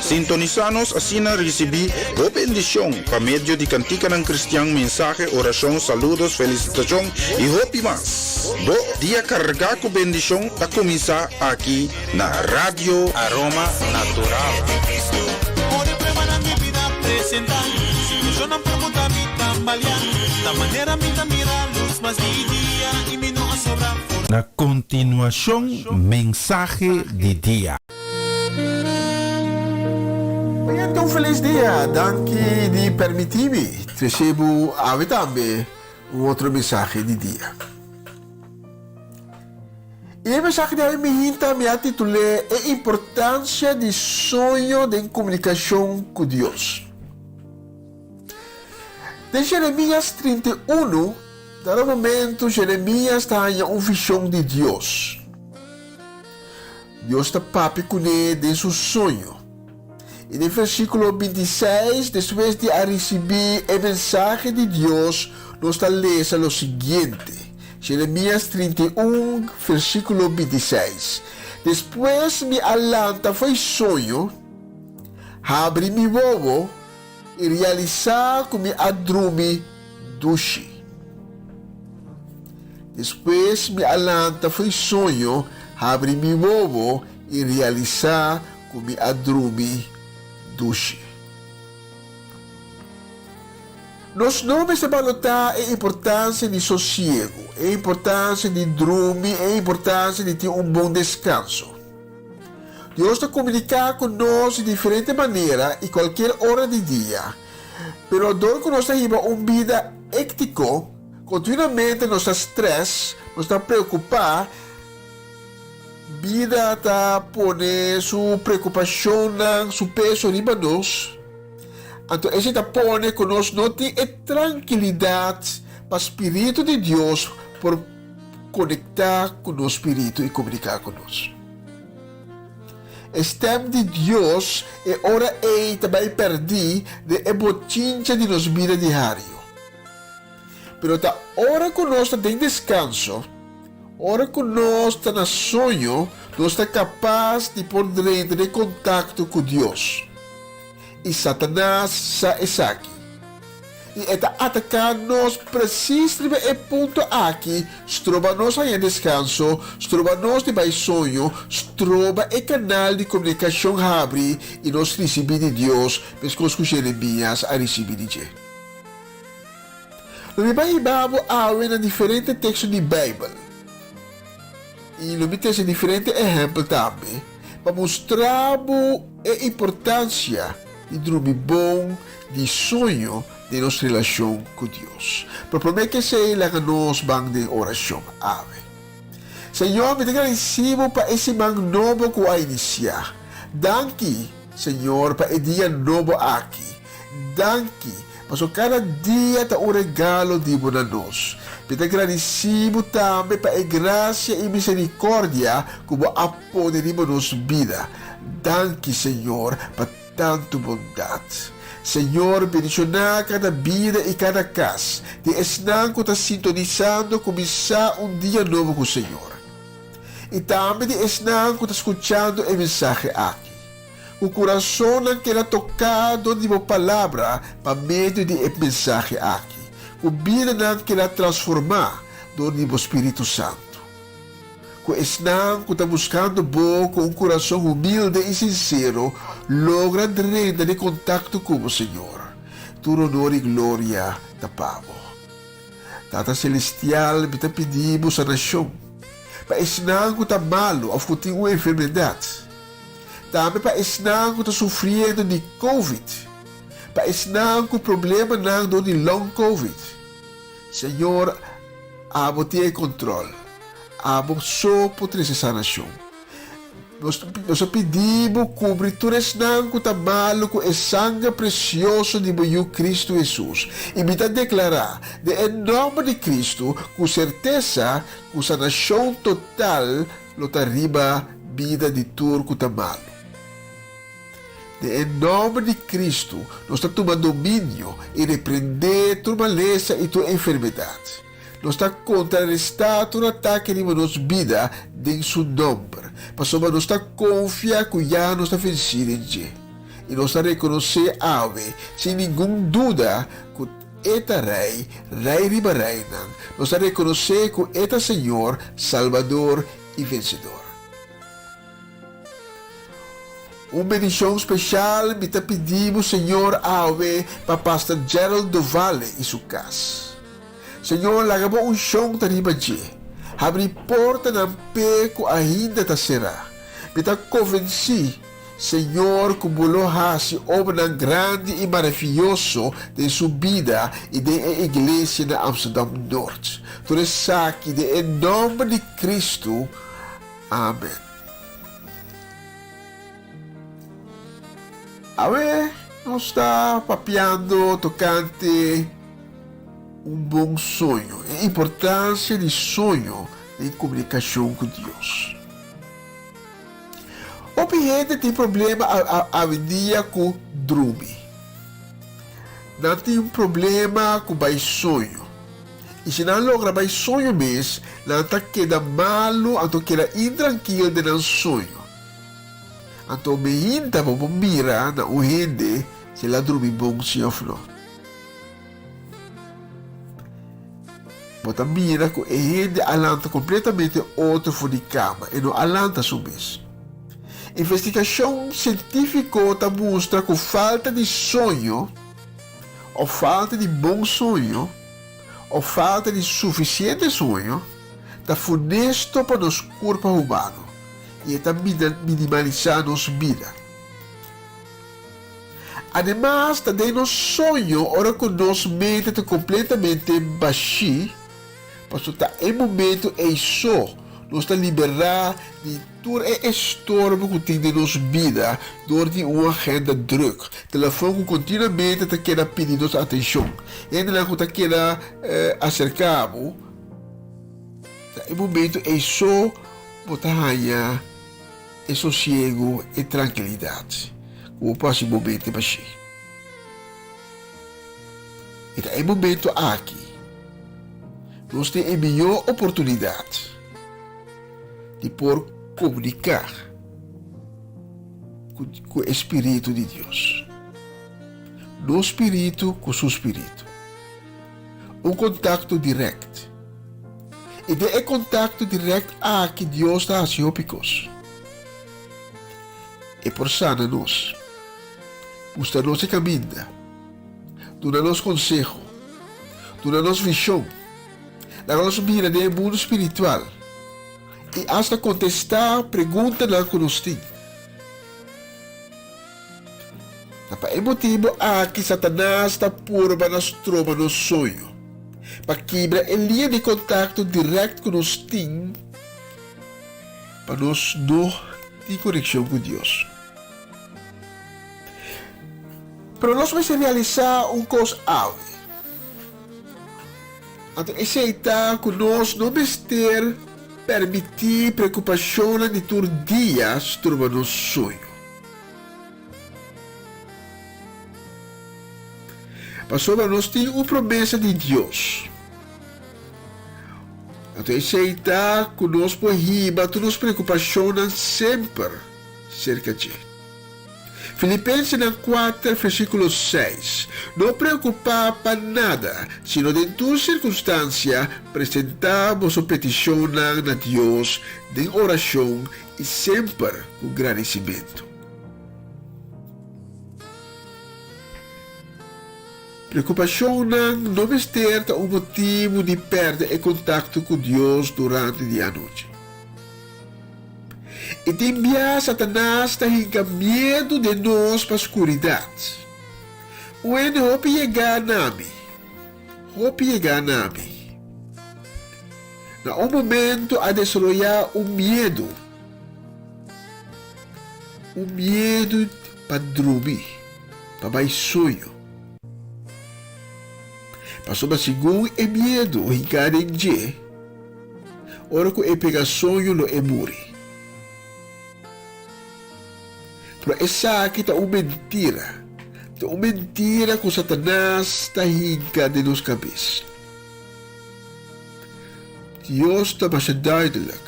Speaker 4: Sintonisá nos asina risibí bo bendishon pa medio di kantikanan kristian, mensahe, orashon, saludos, felisitashon i hopi mas. Bo dia kargá ku bendishon ta kuminsá aki na Radio Aroma Natural.
Speaker 2: Na kontinuashon mensahe di dia.
Speaker 7: Oyente un felis dia, danki di permiti mi trece bo awe tambe un otro mensahe di dia. I e mensahe di awe mi hinta mi a titul'é E importancia di soño den comunicacion cu Dios. Den Jeremias 31, na un momento Jeremias ta haña un vision di Dios. Dios ta papia kuné den su soño. I den versíkulo 26, despues di a risibí e mensahe di Dios, nos ta lesa lo siguiente, Jeremias 31, versíkulo 26, Despues mi a lanta fo'i soño, habri mi wowo i realisá ku mi a drumi dushi. Despues mi a lanta fo'i soño, habri mi wowo i realisá ku mi a drumi dushi. Nos no mester balotá e importansia di sosiegu, e importansia di drumi, e importansia di tin un bon deskanso. Dios ta komuniká ku nos di diferente manera i kualkier ora di dia. Pero dor ku nos ta hiba un bida héktiko, kontinuamente nos ta strès, nos ta preokupá, bida ta pone su preokupashonnan, su peso riba nos. Anto esei ta pone ku nos no tin e trankilidat pa spiritu di Dios por konektá ku nos spiritu i komuniká ku nos. E stèm di Dios e ora ei ta bai pèrdí den e bochincha di nos bida diario. Pero ta ora ku nos ta den deskanso, ora ku nos ta na soño, nos ta kapas di por drenta den kontakto ku Dios. I Satanas sa esaki. I e ta ataká nos presis riba e punto aki, stroba nos haña deskanso, stroba nos di bai soño, stroba e kanal di komunikashon habri i nos risibí di Dios meskos ku Jeremias a risibí di dje. Lo mi bai hiba bo awe na diferente teksto di Beibel i lo mi trese diferente ehèmpel tambe pa mustra bo e importansia di drumi bon di soño den nos relashon ku Dios. Pero promé ku esei, laga nos ban den orashon. Awe. Señor, mi ta gradisí Bo pa e siman nobo ku a inisiá. Danki, Señor, pa e dia nobo aki. Danki, pasobra kada dia ta un regalo di Bo na nos. Mi ta gradisí Bo tambe pa e grasia i miserikòrdia ku Bo a pone riba nos bida. Danki, Señor, pa tantu bondat. Señor, bendishoná kada bida i kada kas di esnan ku ta sintonisando kuminsá un dia nobo ku Señor. I tambe di esnan ku ta skuchando e mensahe aki. Ku kurasonnan keda toká dor di bo palabra pa medio di e mensahe aki. Ku bidanan keda transformá dor di bo Spiritu Santu. Ku esnan ku ta buskando bo ku un kurason humilde i sinsero logra drenta den kontakto ku bo, Señor. Tur honor i gloria ta pa bo. Tata Selestial, mi ta pidi bo sanashon pa esnan ku ta malu òf ku tin un enfermedat. Tambe pa esnan ku ta sufriendo di Covid, pa esnan ku problemanan dor di long Covid. Señor, abo tin e control. Abo so por trece sanacion. Nos, nos a pidi bo cubri tur esnan cu ta malo cu e sanger precioso di bo Yu Cristo Jesus. Y mi ta declara, den e nomber di Cristo, cu certeza cu sanacion total lo ta riba bida di tur cu ta malo. Den e nòmber di Kristu nos ta tuma dominio i reprendé tur malesa i tur enfermedat. Nos ta kontrarestá tur atake riba nos bida den Su nòmber, pasobra nos ta konfia ku ya nos ta vensí den dje. I nos ta rekonosé awe sin ningun duda ku E ta Rei, Rei riba reinan. Nos ta rekonosé ku E ta Señor, Salbador i Vensedor. Un bendishon speshal mi ta pidi bo Señor awe pa Pastor Gerald Dovale i su kas. Señor laga bo unshon ta riba dje. Habri portanan p'e ku ainda ta será. Mi ta konvensí Señor ku bo lo hasi obranan grandi i maravioso den su bida i den e iglesia na Amsterdam Noord. Tur esaki den e nòmber di Kristu. Amen. Awe nos ta papiando tokante un bon soño, e importansia di soño den komunikashon ku Dios. Hopi hende tin problema awendia ku drumi. Nan tin problema ku bai soño. I si nan logra bai soño mes, nan ta keda malu anto keda intrankil den nan soño. Anto meinta bo por mira na un hende si el a drumi bon si òf no. Bo ta mira ku e hende a lanta kompletamente otro for di kama, e no a lanta su mes. Investigashon sientífiko ta mustra ku falta di soño òf falta di bon soño òf falta di sufisiente soño ta funesto pa nos kurpa humano i e ta minimalisá nos bida. Ademas, ta den nos soño ora ku nos mente ta kompletamente bashí, pasobra ta e momentu ei so nos ta liberá di tur e estorbo ku tin den nos bida dor di un agenda drùk, telefòn ku kontinuamente ta keda pidi nos atenshon, hendenan ku ta keda aserká bo. Ta e momentu ei so bo ta haña. E sosiego, e trankilidat ku bo por hasi bo mente bashí. I ta e momento aki nos tin e mihó oportunidat di por komuniká ku e Spiritu di Dios. Nos spiritu ku Su spiritu. Un kontakto dirèkt. I den e kontakto dirèkt aki Dios ta hasi hopi kos. E por sana nos, mustra nos e kaminda, duna nos konseho, duna nos vishon, laga nos mira den e mundu spiritual i asta kontestá preguntanan ku nos tin. Ta pa e motibu aki Satanas ta purba na stroba nos soño, pa kibra e liña di kontakto dirèkt ku nos tin pa nos no tin konekshon ku Dios. Pero nos mester realisá un kos awe. Anto esei ta ku nos no mester permití preokupashonnan di tur dia stroba nos soño. Pasobra nos tin un promesa di Dios. Anto esei ta ku nos por hiba tur nos preokupashonnan semper serka dje. Filipensenan kuater versíkulo seis, No preokupá pa nada, sino den tur sirkunstansia presentá boso petishonnan na Dios den orashon i semper ku gradisimentu. Preokupashonnan no mester ta un motibu di pèrdè e kontakto ku Dios durante di anochi. I tin bia Satanas ta hinka miedu den nos pa skuridat. Un hende hopi yegá na mi, hopi yegá na mi. Na un momento a desaroyá un miedu. Un miedu pa drumi, pa bai soño. Pasobra segun e miedu hinká den dje, ora ku e pega soño lo e muri. Pero esaki ta un mentira. Ta un mentira ku Satanas ta hinka den nos kabes. Dios ta masha duidelijk,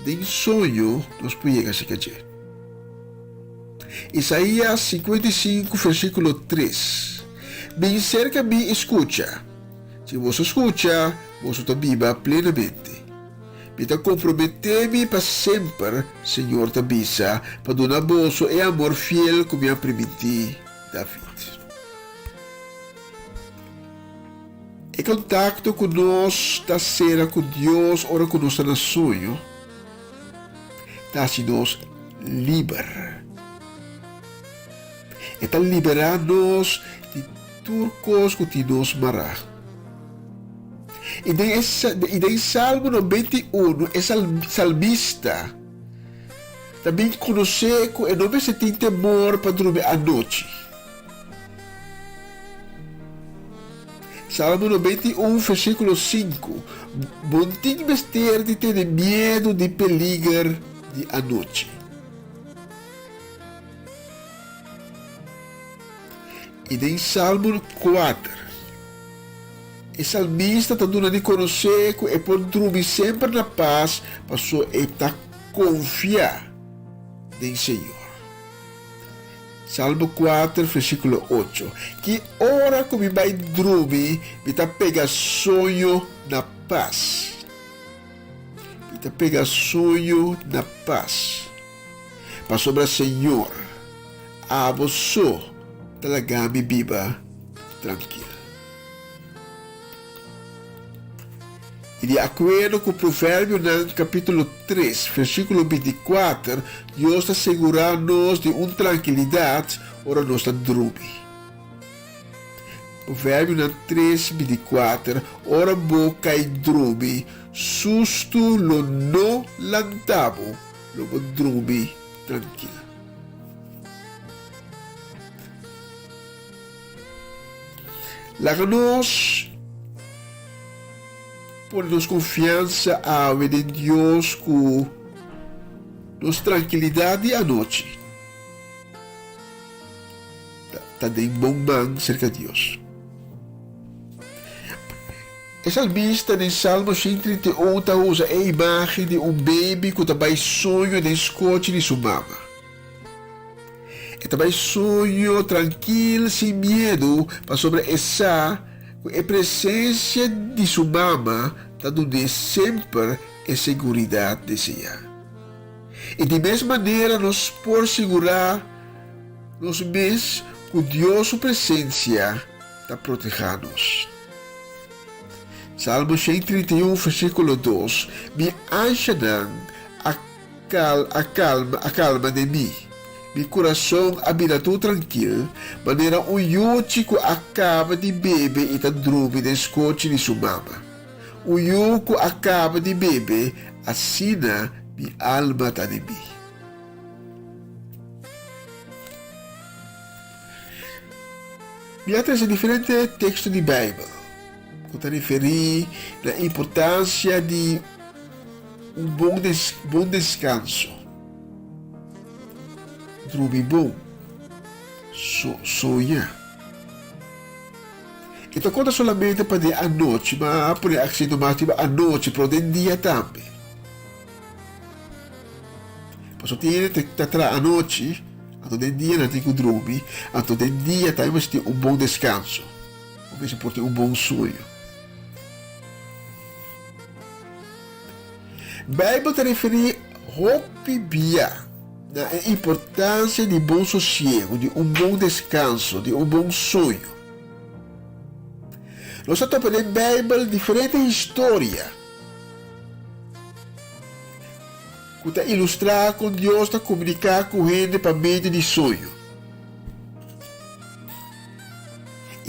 Speaker 7: den soño nos por yega serka dje. Isaías 55 versíkulo 3, Bin serka mi i skucha. Si boso skucha, boso ta biba plenamente. Mi ta komprometé mi pa semper, Señor ta bisa, pa duna boso e amor fiel ku mi a primintí David. E kontakto ku nos ta sera ku Dios ora ku nos ta na soño ta hasi nos liber. E ta liberá nos di tur kos ku tin nos mará. I den e i den Salmo 91 e salmista ta bin konosé ku e no mester tin temor pa drumi anochi. Salmo 91 versíkulo 5, Bo no tin mester di tene miedu di peliger di anochi. I den Salmo 4, e salmista ta duna di konosé ku e por drumi semper na pas pasobra e ta konfia den Señor. Salmo 4, versíkulo 8, Ki ora ku mi bai drumi, mi ta pega soño na pas. Mi ta pega soño na pas. Pasobra Señor, abo so ta laga mi biba trankil. I di akuerdo ku Proverbionan kapítulo 3, versíkulo 24, Dios ta segurá nos di un trankilidat ora nos ta drumi. Proverbionan 3, 24, Ora bo kai drumi, sustu lo no lanta bo, lo bo drumi trankil. Laga nos pone nos konfiansa awe den Dios ku nos trankilidat di anochi ta den bon man serka Dios. E salmista den Salmo 131 ta usa e imágen di un baby ku ta bai soño den skochi di su mama. E ta bai soño trankil sin miedu pasobra e sa ku e presensia di su mama ta dun'é semper e seguridat deseá. I di mes manera nos por sigurá nos mes ku Dios su presensia ta protehá nos. Salmo 131 versíkulo 2, Mi anshanan a Kal a kalma a kalma den mi. Mi kurason a bira tur trankil, manera un yuchi ku a kaba di bebe i ta drumi den skochi di su mama. Un yu ku a kaba di bebe, asina mi alma ta den mi. Mi a trese diferente teksto di Beibel ku ta referí na importansia di Un bon des bon deskanso. Drumi bon. So soña. E ta konta solamente pa den anochi, ma a pone aksento mas riba anochi, pero den dia tambe. Pasobra tin hende ta ta traha anochi, anto den dia nan tin ku drumi, anto den dia tambe mester tin un bon deskanso, bo mester por tin un bon soño. Bijbel ta referí hopi bia na e importansia di bon sosiegu, di un bon deskanso, di un bon soño. Nos ta topa den Bijbel diferente historia ku ta ilustrá kon Dios ta komuniká ku hende pa medio di soño.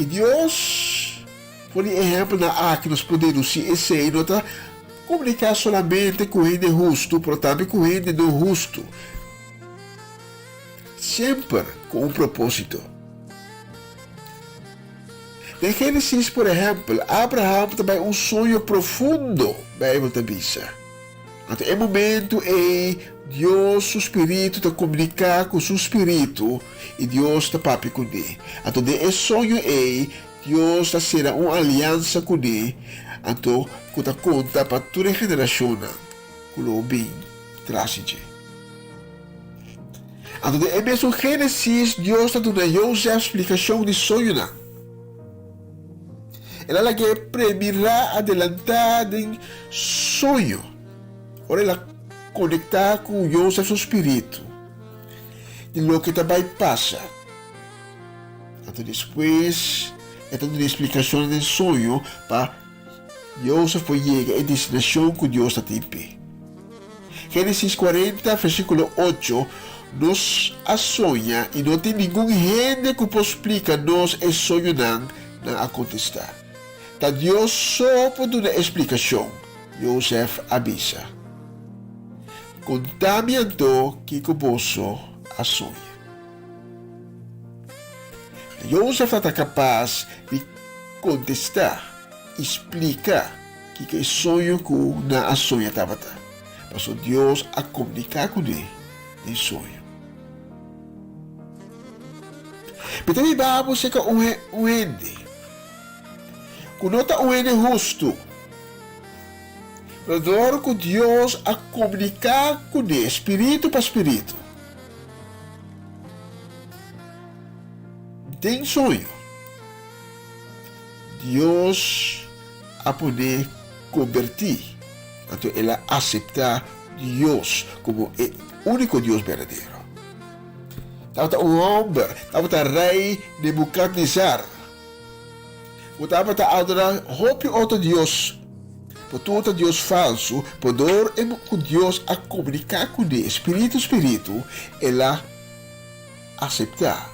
Speaker 7: I Dios. For di e ehèmpelnan aki nos por dedusí esei no ta komuniká solamente ku hende hustu pero tambe ku hende no hustu, semper ku un propósito. Den Génesis, por ehèmpel, Abraham ta bai un soño profundo, Beibel ta bisa. Anto e momentu ei Dios su spiritu ta komuniká ku su spiritu i Dios ta papia kuné. Anto den e soño ei Dios ta sera un aliansa kuné, anto ku ta konta pa tur e generashonnan ku lo bin tras di dje. Anto den e mesun Génesis Dios ta duna Jozef splikashon di soñonan. El a lag'é premirá adelantá den soño ora el a konektá ku Jozef su spiritu di loke ta bai pasa. Anto despues e ta duna splikashonnan den soño pa Jozef por yega e destinashon ku Dios ta tin p'e. Génesis 40, versíkulo 8, Nos a soña i no tin ningun hende ku por splika nos e soñonan, nan a kontestá. Ta Dios so por duna e splikashon, Jozef a bisa. Konta mi anto kiko boso a soña. Jozef tabata kapas di kontestá i splika kiko e soño ku nan a soña tabata, pasobra Dios a komuniká kuné den soño. Mi ta biba bo serka un hende ku no ta un hende hustu, pero dor ku Dios a komuniká kuné spiritu pa spiritu, Den soño, Dios a pon'é kombertí, anto el a aseptá Dios komo e úniko Dios berdadero. Tabata un hòmber, tabata Rei Nebukadnesar, ku tabata adorá hopi otro dios, por tur ta dios falsu, por dor ku Dios a komuniká kuné spiritu spiritu, el a aseptá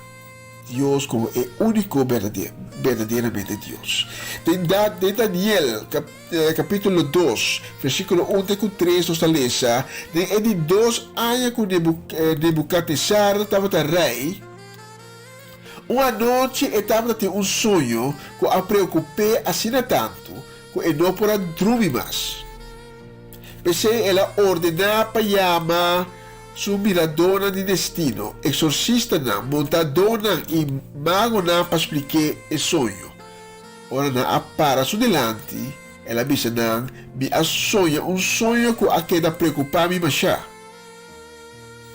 Speaker 7: Dios komo e úniko berdaderamente Dios. Den den Daniel kapítulo 2, versíkulo 1 te ku 3 nos ta lesa, Den e di dos aña ku Nebukadnesar tabata rei, Un anochi e tabata tin un soño ku a preokup'é asina tantu ku e no por a drumi mas. P'esei el a ordená pa yama su miradónan di destino, eksorsistanan, montadónan i magonan pa splik'é e soño. Ora nan a para su dilanti, el a bisa nan, Mi a soña un soño ku a keda preokupá mi mashá.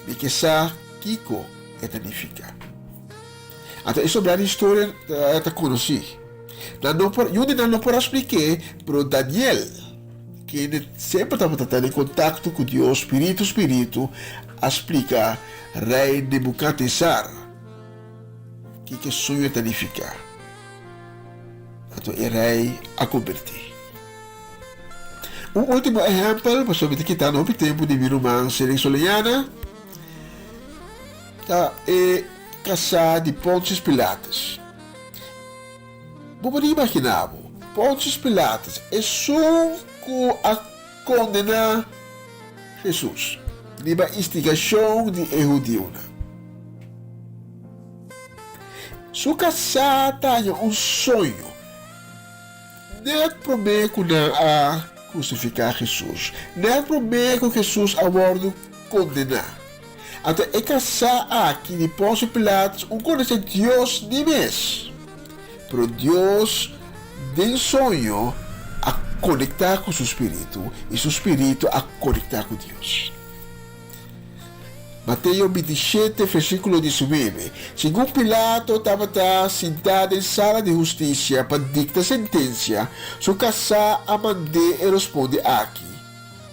Speaker 7: Mi ke sa kiko e ta nifiká. Anto e sobrá di historia ta konosí. Nan no por, yu di nan no por a splik'é, pero Daniel, kende semper tabata ta den kontakto ku Dios spiritu spiritu, a splika Rei Nebukadnesar kiko e soño ta nifiká. Anto e rei a kombertí. Un último ehèmpel, pasobra mi ta kitando hopi tempu di mi ruman Seren Soleñana, ta e kasá di Pontius Pilatus. Bo por imaginá bo, Pontius Pilatus, esun ku a kondená Hesus riba instigashon di e hudiunan. Su kasá ta haña un soño. Nèt promé ku nan a krusifiká Hesus, nèt promé ku Hesus a wòrdu kondená. Anto e kasá aki di Ponsio Pilatus un konosé Dios ni mes. Pero Dios den soño a konektá ku su spiritu i su spiritu a konektá ku Dios. Mateo 27, versíkulo 19, Segun Pilato tabata sintá den sala di hustisia pa dikta sentensia, su kasá a mand'é e rosponde aki,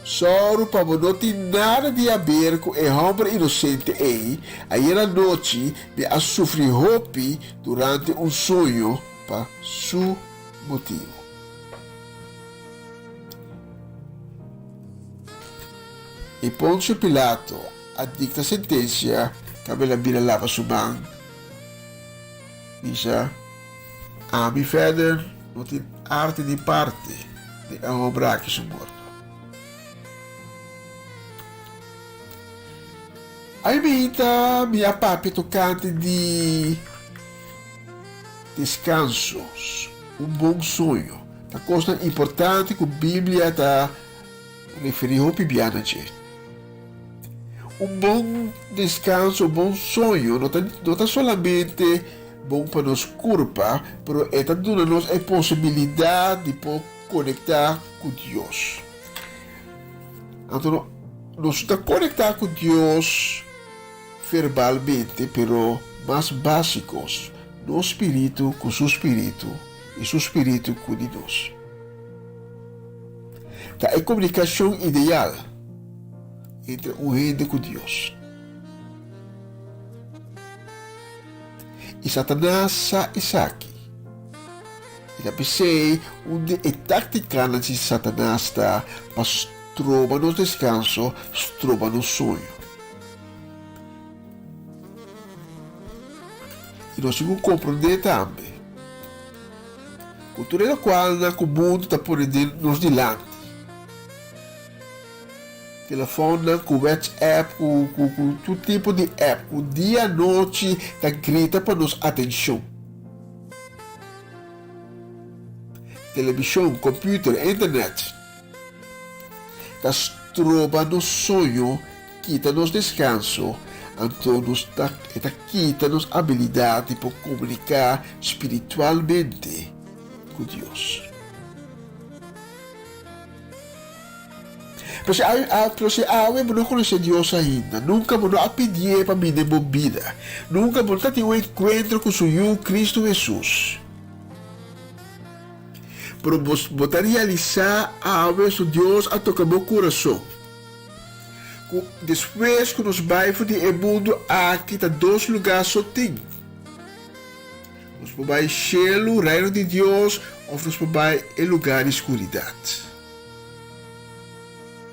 Speaker 7: Sòru pa bo no tin nada di haber ku e hòmber inosente ei, ayer anochi mi a sufri hopi durante un soño pa su motibu. I Ponsio Pilato a dikta sentensia kaba el a bira laba su man, bisa, Ami verder no tin arte ni parte den e homber aki su morto. Ai meinta mi a papia tokante di deskanso, un bon soño, ta kosnan importante ku Biblia ta. referí hopi bia na dje. Un bon deskanso, un bon soño no ta no ta solamente bon pa nos kurpa, pero e ta duna nos e posibilidat di por konektá ku Dios. Anto nos ta konektá ku Dios verbalmente, pero mas básiko, nos spiritu ku su spiritu i su spiritu ku di nos. Ta e komunikashon ideal entre un hende ku Dios. I Satanas sa esaki. I ta p'esei un di e táktikanan di Satanas ta pa stroba nos deskanso, stroba nos soño. I nos tin ku komprondé tambe ku tur e lokualnan ku mundu ta pone den nos dilanti, Telefonnan ku WhatsApp ku ku ku tur tipo di app ku dia anochi ta grita pa nos atenshon. Telebishon, computer, internet ta stroba nos soño, kita nos deskanso, anto nos ta e ta kita nos abilidat di por komuniká spiritualmente ku Dios. Pero si awe, pero si awe bo no konosé Dios ainda, nunka bo no a pidié pa bini den bo bida, nunka bo no ta tin un enkuentro ku su Yu, Kristu Hesus. Pero bo, bo ta realisá awe su Dios a toka bo kurason, ku despues ku nos bai for di e mundu aki ta dos lugá so tin. Nos por bai shelu, Reino di Dios, òf nos por bai e lugá di skuridat.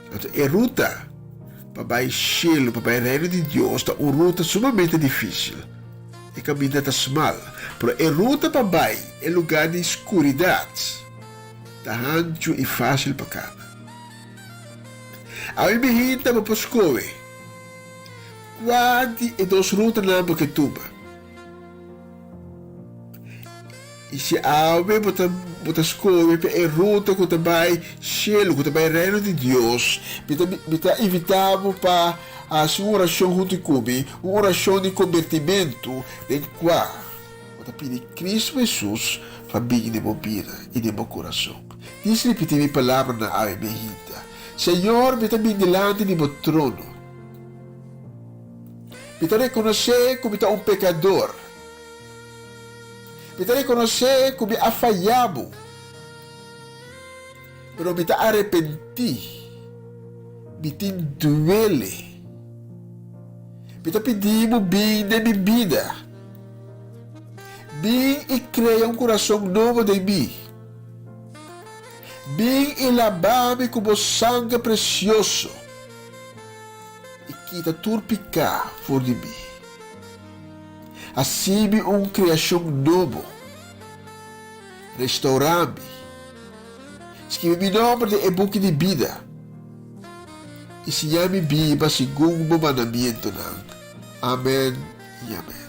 Speaker 7: Anto e ruta pa bai shelu, pa bai Reino di Dios, ta un ruta sumamente difísil. E kaminda ta smal. Pero e ruta pa bai e lugá di skuridat ta hanchu i fásil pa kana. Awe mi hinta bo por skohe kua di e dos rutanan bo ke tuma. I si awe bo ta bo ta skohe pa e ruta ku ta bai shelu, ku ta bai Reino di Dios, mi ta mi ta invitá bo pa hasi un orashon huntu ku mi, un orashon di kombertimentu den kua bo ta pidi Kristu Hesus pa bini den bo bida i den bo kurason. Dis ripití mi palabranan awe mi hinta, Señor, mi ta bini dilanti di bo trono. Mi ta rekonosé ku mi ta un pekador. Mi ta rekonosé ku mi a faya bo, pero mi ta arepentí. Mi tin duele. Mi ta pidi bo bin den mi bida. Bin i krea un kurason nobo den mi. Bin i laba mi ku bo sanger presioso i kita tur piká for di mi. Hasi mi un kreashon nobo. Restourá mi. Skibi mi nòmber den e buki di bida i siña mi biba segun bo mandamientonan. Amèn i amèn.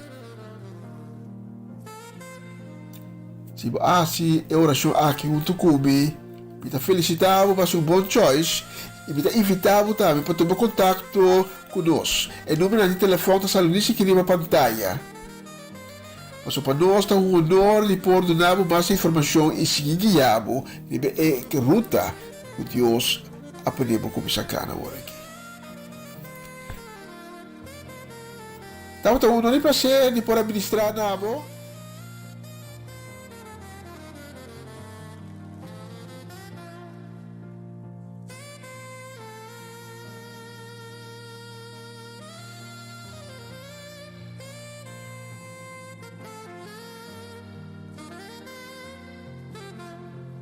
Speaker 7: Si bo a hasi e orashon aki huntu ku mi, mi ta felisitá bo pa hasi un bon choice i mi ta invitá bo tambe pa tuma kontakto Ku nos. E numeronan di telefòn ta sali ni sikier riba pantaya. Pasobra pa nos ta un honor di por duna bo mas informashon i sigui guia bo riba e ruta ku Dios a pone bo kuminsá kana awor aki. Tabata un honor i plaser di por a ministrá na bo.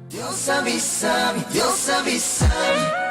Speaker 1: Dios a bisa mi, Dios a bisa mi.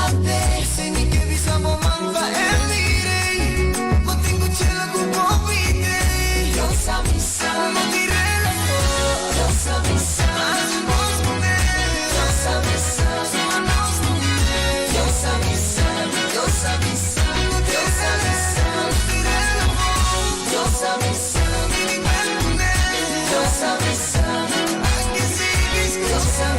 Speaker 1: P'esei mi ke bisa bo man pa e mire. Bo tin ku chela ku bo bite. No tin relaho. Hasi bos kuné. Suma nos kuné. No tin relaho. No tin relaho. Bini bel kuné. Aki sigui skucha.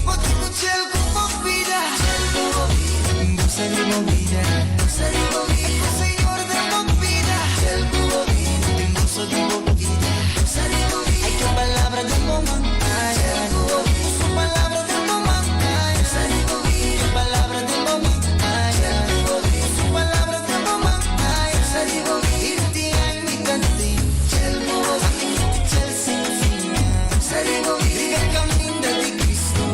Speaker 1: Bo tin ku chel ku bo bida. Gosa di bo bida. Ku Señor den bo bida. Tin goso di bo bida. Ay, ke palabra den bo man. Ku su palabra den bo man. Ke palabra den bo man. Ku su palabra den bo man. Irti ay mi kanti. Ami chel sin fin. Riba kaminda di Cristo.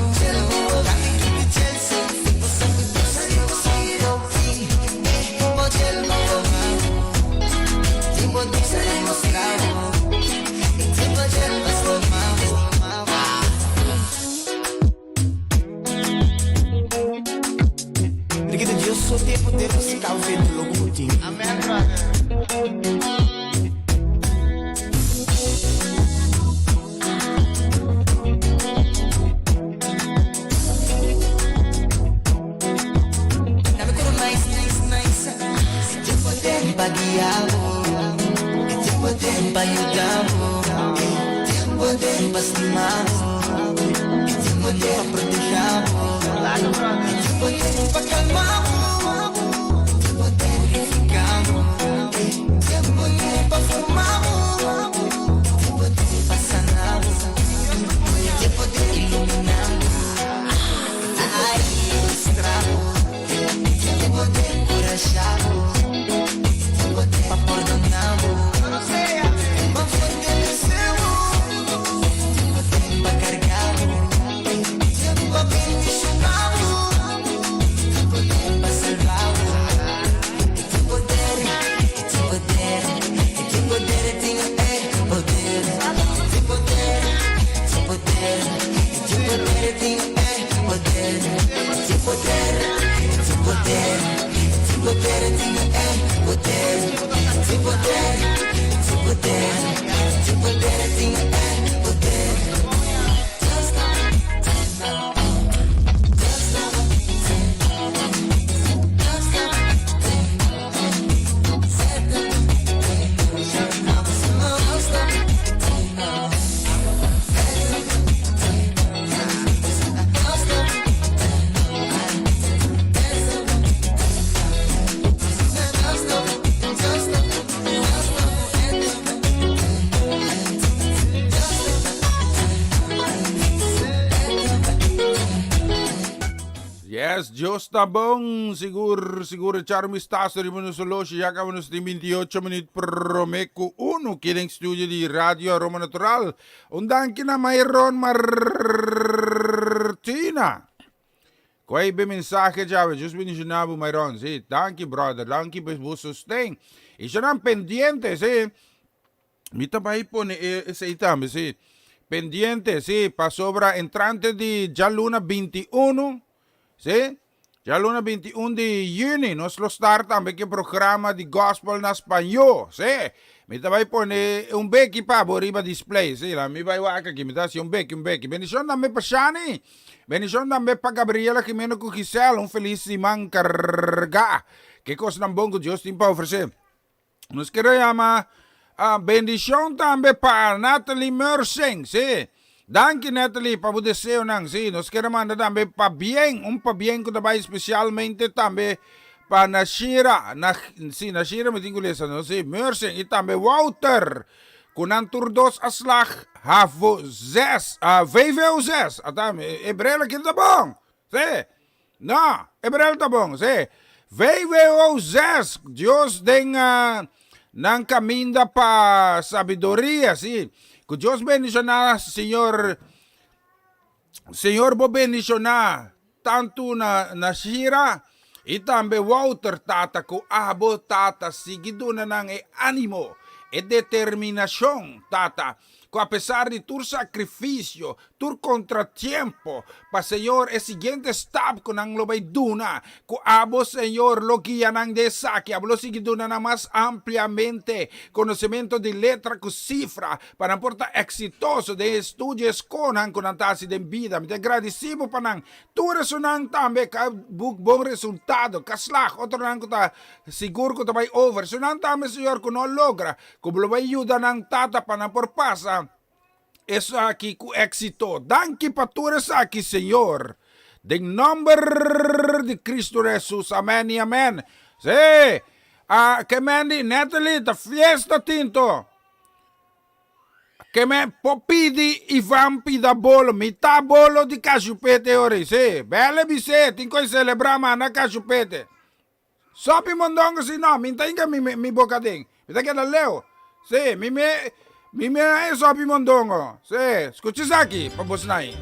Speaker 1: Ami chel sin fin.
Speaker 2: Yes, Dios ta bon. Sigur, sigur echar un vistazo riba nos horloge. Ya caba nos tin 28 minuut prome cu uno. Aquí den studio di Radio Aroma Natural. Un danki na Myron Martina. Cu be mensahe djawe. Dios bendiciona bo Myron. Sí, danki brother. Danki pa bo sosten. Y esnan pendiente, sí. Mi ta bai pone e esei tambe, sí. Pendiente, sí, pasobra entrante di djaluna 21, sí, djaluna 21 di yüni, nos lo start tambe ku e programa di gospel na spañó, sí. Mi ta bai pone un beki pa bo riba display, sí, la mi bai wak aki, mi ta hasi un beki, un beki. Bendishon tambe pa Shani, bendishon tambe pa Gabriela Jimeno ku Giselle, un felis siman kargá. Ke kosnan bon ku Dios tin pa ofresé. Nos quiero yama ah, bendición tambe pa Natalie Mersing, sí. Danki Natalie pa bo deseonan, sí. Nos quiero manda tambe pa bien, un pa bien ku ta bai especialmente tambe pa Nashira, na, sí, Nashira mi tin ku lesa, no, sí, Mersing y tambe Wouter, ku nan tur dos a slag HAVO 6, ah, VVO 6. Ata, e bril aki ta bon, sí. No, e bril ta bon, sí. VWO 6, Dios den uh, Nan kaminda pa sabiduria, sí. Ku Dios bendishoná, Señor. Señor bo bendishoná tantu na Nashira i tambe Wouter, Tata, ku abo, Tata, sigui duna nan e ánimo, e determinashon, Tata, ku apesar di tur sakrifisio, tur kontratiempo, pa Señor e siguiente stap ku nan lo bai duna, ku abo, Señor, lo guia nan den esaki, abo lo sigui duna nan mas ampliamente konosementu di letra ku sifra, Pa nan por ta eksitoso den e estudio e skolnan ku nan ta hasi den bida. Mi ta gradisí bo pa nan. Tur esunnan tambe ka buk bon resultado, ka slag. Otronan ku ta sigur ku ta bai over. Esunnan tambe, Señor, ku no a logra, ku bo lo bai yuda nan, Tata, pa nan por pasa esaki ku éksito. Danki pa tur esaki, Señor. Den nòmber di Kristu Hesus. Amèn i amèn. Sí! A ke Mandy, Natalie, ta fiesta tinto. Ke me por pidi Ivan pida bolo, mitá bolo di kashupete ori. Sí, bele bis'é, tin ku e selebrá manda kashupete. Sopi mondongo si no, mi ta hinka mi mi boka den. Mi ta keda leu. Sí, mi me mi me a e sopi mondongo. Sí, skucha esaki pa bosnan ei.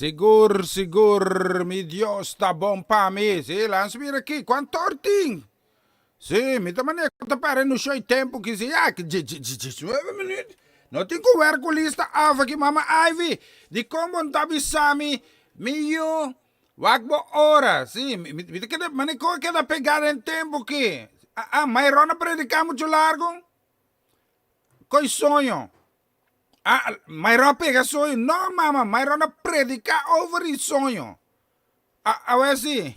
Speaker 2: Sigur, sigur, mi Dios ta bon pa mi. Sí, lans mira aki, cuanto or tin? Sí, mi ta manera cu ta para no shoy tempo ki si ya, 19 minuut. No tin cu wer cu lista af aki, mama Ivy. Di con bo no ta bisa mi, mi yu, wak bo ora. Sí, mi, mi ta keda, mane con a keda pega den tempo ki. Ah, ah, Myron a predica mucho largo? Coi soño. Ah, Myron a pega soño. No, mama, Myron a predica over di soño. Ah, awe si.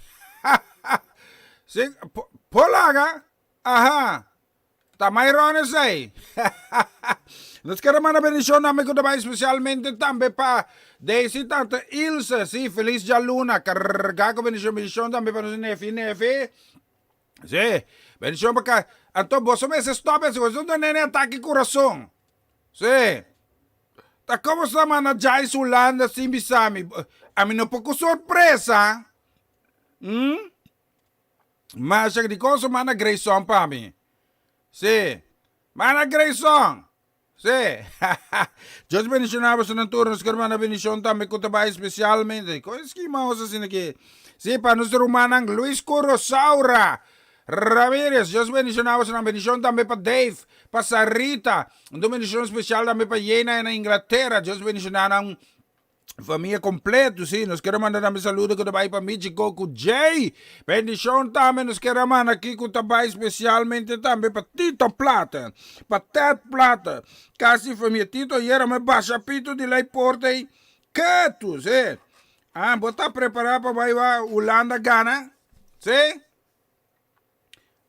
Speaker 2: Si, por laga. Aha. Ta Myron esey. Nos kere manda bendicion na mi ku ta bai especialmente tambe pa Daisy tante Ilse. Si, feliz djaluna. Carga ku bendicion, bendicion tambe pa nos nefi nefi. Sí, bendicion pa ka. Anto boso mester stop ese cos. Esei nene atake curason. Sí. Ta como sa manda Jais Hulanda sin bisa mi. Ami no por cu sorpresa. Hmm? Masha di cosa manda Grayson pa mi. Sí. Manda Grayson. Sí. Dios bendiciona boso nan tur. Nos ker manda bendicion tambe cu ta bay specialmente. Con esaki maos asina aki? Sí, pa nos rumannan Luis cu Rosaura Ramirez. Dios bendiciona boso nan. Bendicion tambe pa Dave, pa Sarita. Un bendicion special tambe pa Jena na Inglaterra. Dios bendiciona nan. Famia completo, sí. Nos quiero manda tambe saludo ku ta bai pa Michiko ku Jay. Bendicion tambe nos quiero manda aki ku ta bai especialmente tambe pa Tito Plata, pa Ted Plata. Casi famia Tito ayer me basha pito di lei porta ei. Ketu, sí. Ah, bo ta prepara pa bai wa Hulanda gana? Sí?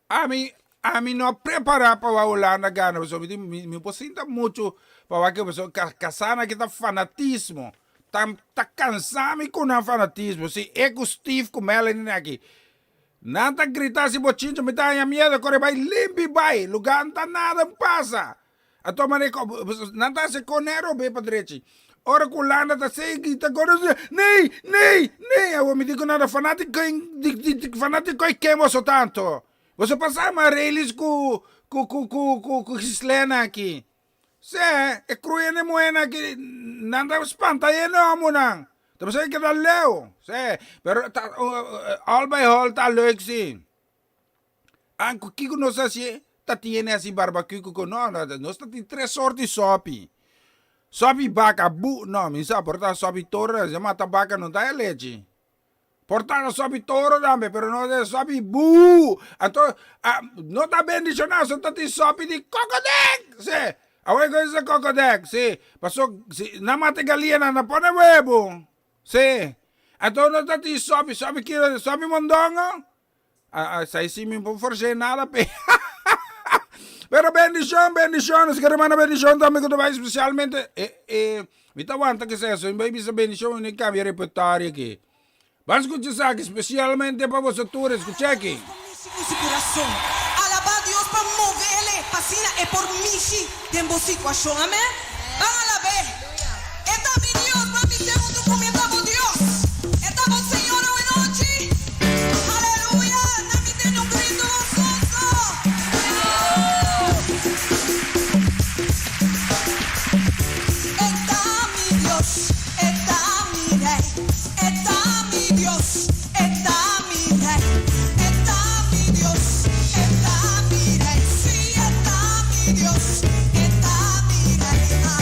Speaker 2: Ami, ami no a prepará pa wak Hulanda gana pasobra mi di mi mi por sinta muchu pa wak ke pasobra ka kasana aki ta fanatismo ta ta kansa mi ku nan fanatismo si e ku Steve ku Melanie aki nan ta grita si bochincha mi ta haña miedo kore bai limpi bai lugá no ta nada pasa Anto mane nan ta hasi konero be pa drechi. Ora ku Hulanda ta sigui ta kore nee nee nee awor mi di ku nan ta fanatiko fanatiko i ken boso ta anto? Boso pasa Marelis ku ku ku ku ku ku Gislena aki. Se e kruyende muhénan aki nan ta spanta hende homonan. Ta pasobra e keda leu. Se pero ta all by all ta leuk si. Anku kiko nos a hasi? Ta tiene hasi barbecue ku ko no, no, nos ta tin tres sort di sopi. Sopi baka bu, no, mi sa por ta sopi toro, si mata baka no ta e lechi. Por ta sopi toro tambe, pero no ta sopi bu. Anto, a, no ta bendiciona, so ta tin sopi di kokodek, si. Awor ku e kokodek, si. Paso, si nan mata e galia nan ta pone webo, si. Anto no ta tin sopi, sopi kiko, sopi mondongo. Esai si mi por forcé nada pe. Pero bendicion, bendicion. Nos quiere manda bendicion tambe ku ta bai especialmente. Eh, eh, mi ta wanta ke eso. Mi bai bisa bendicion mi cambia repertorio aki. Ban escucha esaki especialmente pa boso tur. Escucha aki.
Speaker 5: Mishi ku su kurason. Alabá Dios pa movele pa asina e por mishi den bo situashon. Amèn. Ban alab'é. E ta mi Dios, ban bis'é huntu ku mi, e ta bo Dios. E ta bo Señor awenochi. Aleluya! Na mi tene un gritu gososo. E ta mi Dios, e ta mi Rei. E ta mi Dios, e ta mi Rei. E ta mi Dios, e ta mi Rei. Sí, e ta mi Dios, e ta mi Rei.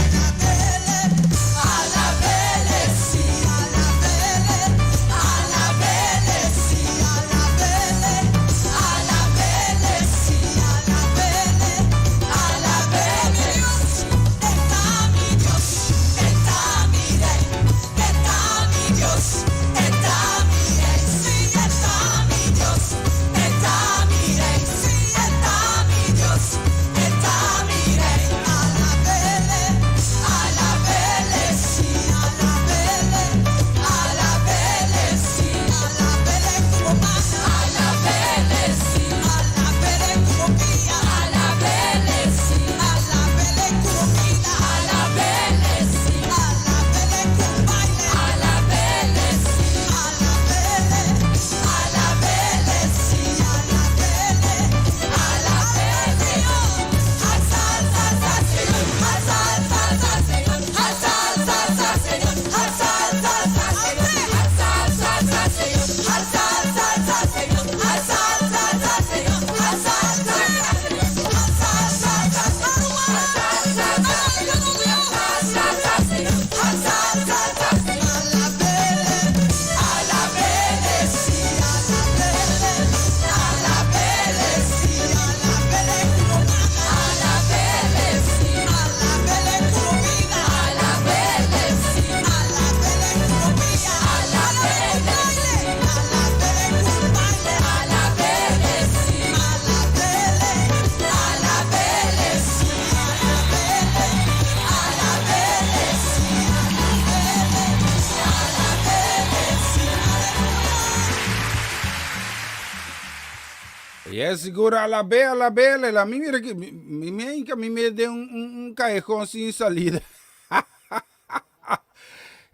Speaker 2: Yes, sigur alab'é, alab'é, lela. Mi mira ki, mi mi a hinka mi mes den un, un, un callejón sin salida.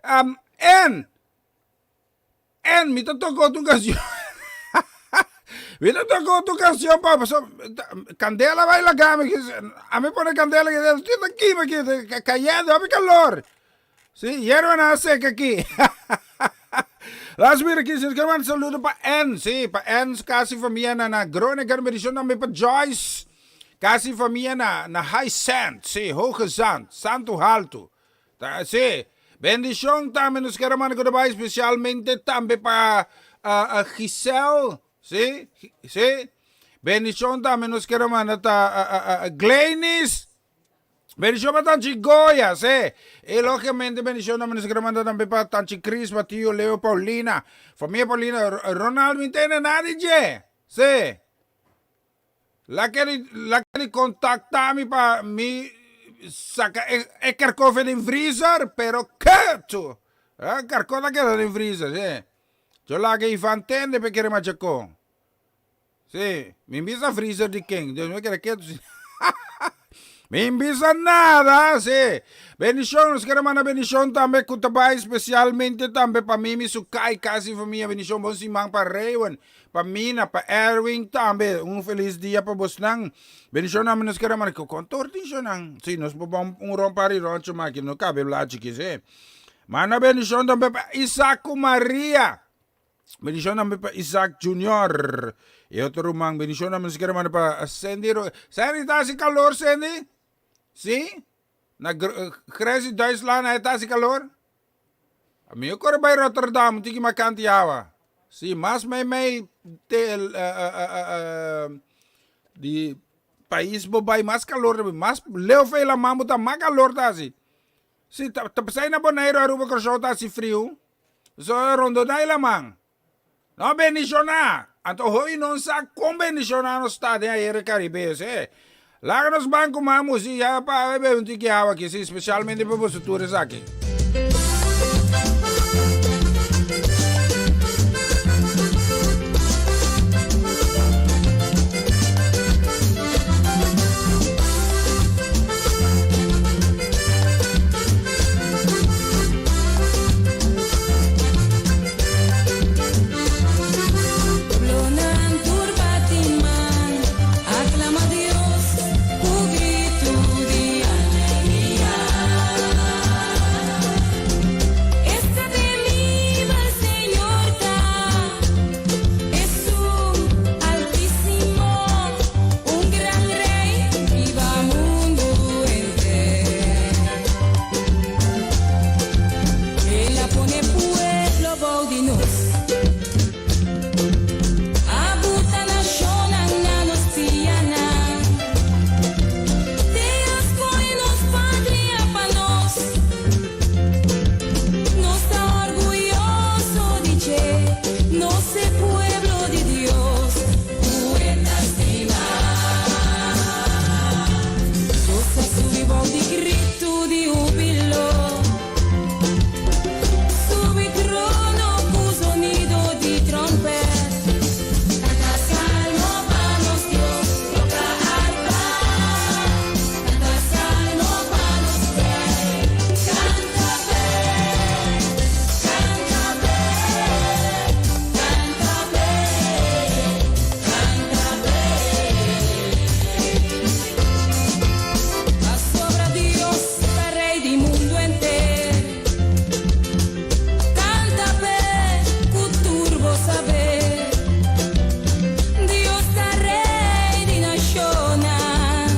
Speaker 2: um, en, en, mi ta toca otro canción. mi ta toca otro canción pa, paso, candela bai laga mi, a mi pone candela, ta kima aki, cayendo, hopi calor. Sí, yerba na seca aki. Las mira aquí, señor, quiero mandar saludo pa Ann, sí, pa Ann, casi familia na, na Groningen, bendición también pa Joyce, casi familia na, na High Sand, sí, Hoge Zand, Santo Alto, ta, sí, bendición también nos quiero mandar goodbye especialmente también pa uh, uh, Giselle, sí, sí, bendición también nos quiero mandar ta uh, uh, uh, Glenis, Bendicion pa Tanchi Goya, sí. Y lógicamente bendicion tambe nos quiero manda tambe pa Tanchi Chris, pa Tio Leo, Paulina. Familia Paulina, Ronald mi tene nada di dje. Sí. La keri, la keri contacta mi pa mi saca e, e kerkhof den freezer, pero ketu. E kerkhof ta keda den freezer, sí. Yo laga Ivan tende pe kere machacó. Sí, mi bisa freezer di ken? Dios mi kere ketu si. Mi bisa nada, sí. Bendicion, nos kere manda bendicion tambe ku ta bai especialmente tambe pa Mimi su kai kasi familia. Bendicion bon siman pa Raywen, pa Mina, pa Erwin tambe. Un feliz dia pa bosnan. Bendicion tambe nos kere manda. Kontor tin shonan? Sí, nos por bon un ron pari roncho ma aki no kabe blachi ki, sí. Manda bendicion tambe pa Isaac ku Maria. Bendicion tambe pa Isaac Junior. E otro ruman. Bendicion tambe nos quiere manda pa Sandy. Sandy, ta haci calor, Sandy? Sí? Na grens di Duitsland ahí ta haci calor? Mi yo corre bay Rotterdam, un tiki mas kanti awa. Sí, mas mei mei te, di pais bo bay mas calor, mas leu fe la man bo ta mas calor ta haci. Sí, ta, ta pasai na Bonaire, Aruba, Curaçao ta haci frio. So rondoná e laman. No bendishoná. Anto hopi non sa kon bendishoná nos ta den ayer Caribe ese. Laga nos ban ku mas musik ya pa bebe un tiki awa aki, si, spesialmente pa boso tur esaki.
Speaker 6: Pueblonan tur bati man, aklama Dios ku gritu di alegria. Esta temibel Señor ta, Esun Altísimo, un gran Rey riba mundu henter. El a pone pueblo bou di nos. A buta nashonnan na nos pianan. Te a skohe nos patria pa nos. Nos ta orguyoso di dje, nos e pueblo di Dios ku e ta stima. Nos a subi bou di gritu di hubilo, subi trono ku zonido di trompet. Kanta salmo pa nos Dios, toka arpa. Kanta salmo pa nos Rei. Kanta p'e, kanta p'e, kanta p'e, kanta p'e. Pasobra Dios ta Rei di mundu henter. Kanta p'e ku tur bo saber. Dios ta Rei di nashonnan.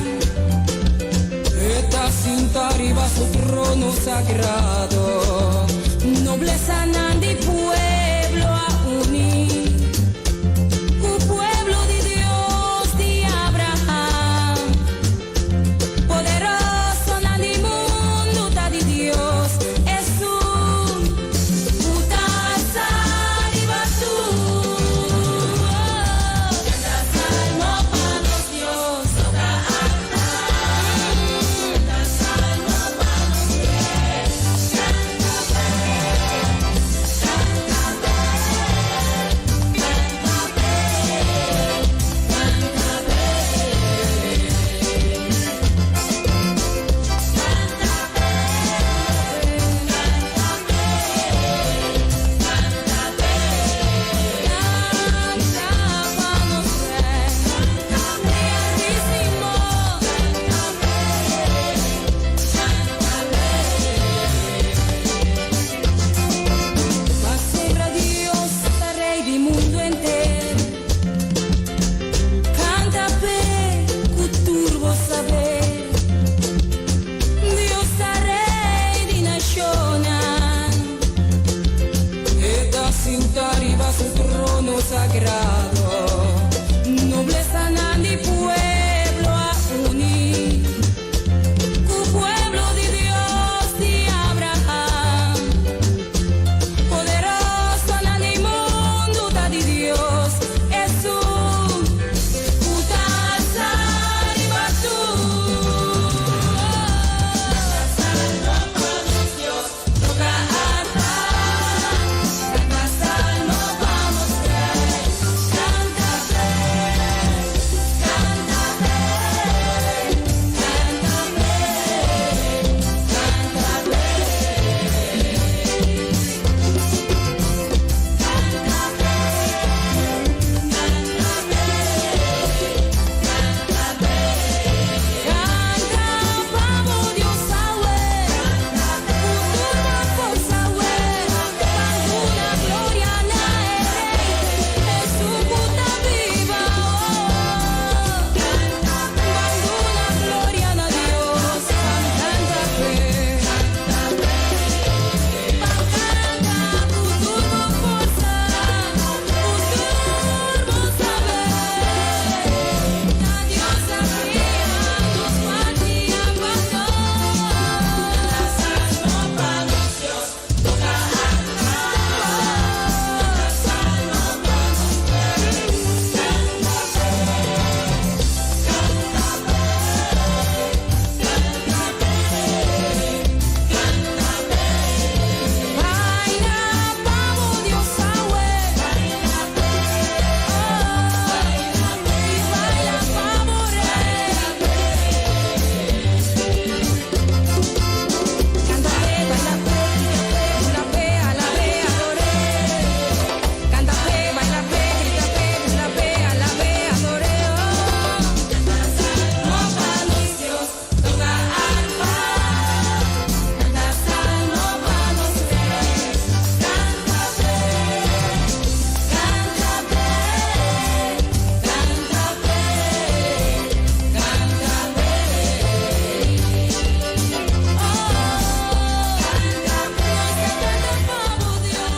Speaker 6: E ta sinta riba su trono sagrado. Noblesanan di pueblo a uní ku pueblo di Dios di Abraham. Poderosonan di mundu ta di Dios, esun ku ta alsa riba tur. Kanta salmo pa nos Dios, toka arpa. Kanta salmo pa nos Rei. Kanta. sagrado. Noblesanan di pueblo a uni ku pueblo di Dios di Abraham. Poderosonan di mundu ta di Dios, Esun ku ta alsa riba tur. Salmo pa nos Dios, toka arpa, kanta salmo pa nos Rei, kanta p'e, kanta p'e, kanta p'e, kanta p'e. Kanta p'e, kanta p'e, kanta p'e. Kanta pa bo Dios awe, ku tur bo forsa awe, ban duna gloria na e Rei, Esun ku ta biba, oh. Ban duna gloria na Dios, ban kanta p'e, ban kanta ku tur bo forsa, ku tur bo saber. Na Dios a kria nos patria pa nos. Salmo pa nos Dios, toka arpa. Salmo pa nos Rei, kanta p'e, kanta p'e, kanta p'e, kanta p'e. Baila pa bo Dios awe, baila p'e, baila p'e, baila pa bo Rei. Kanta p'e, baila p'e, grita p'e, bula p'e, alab'é, ador'é. Kanta p'e, baila p'e, grita p'e, bula p'e, alab'é, ador'é. Oh. Kanta salmo pa nos Dios, toka arpa. Kanta salmo pa nos Rei. Kanta p'e, kanta p'e, kanta p'e, kanta p'e. Oh, kanta p'e, kanta pa bo Dios.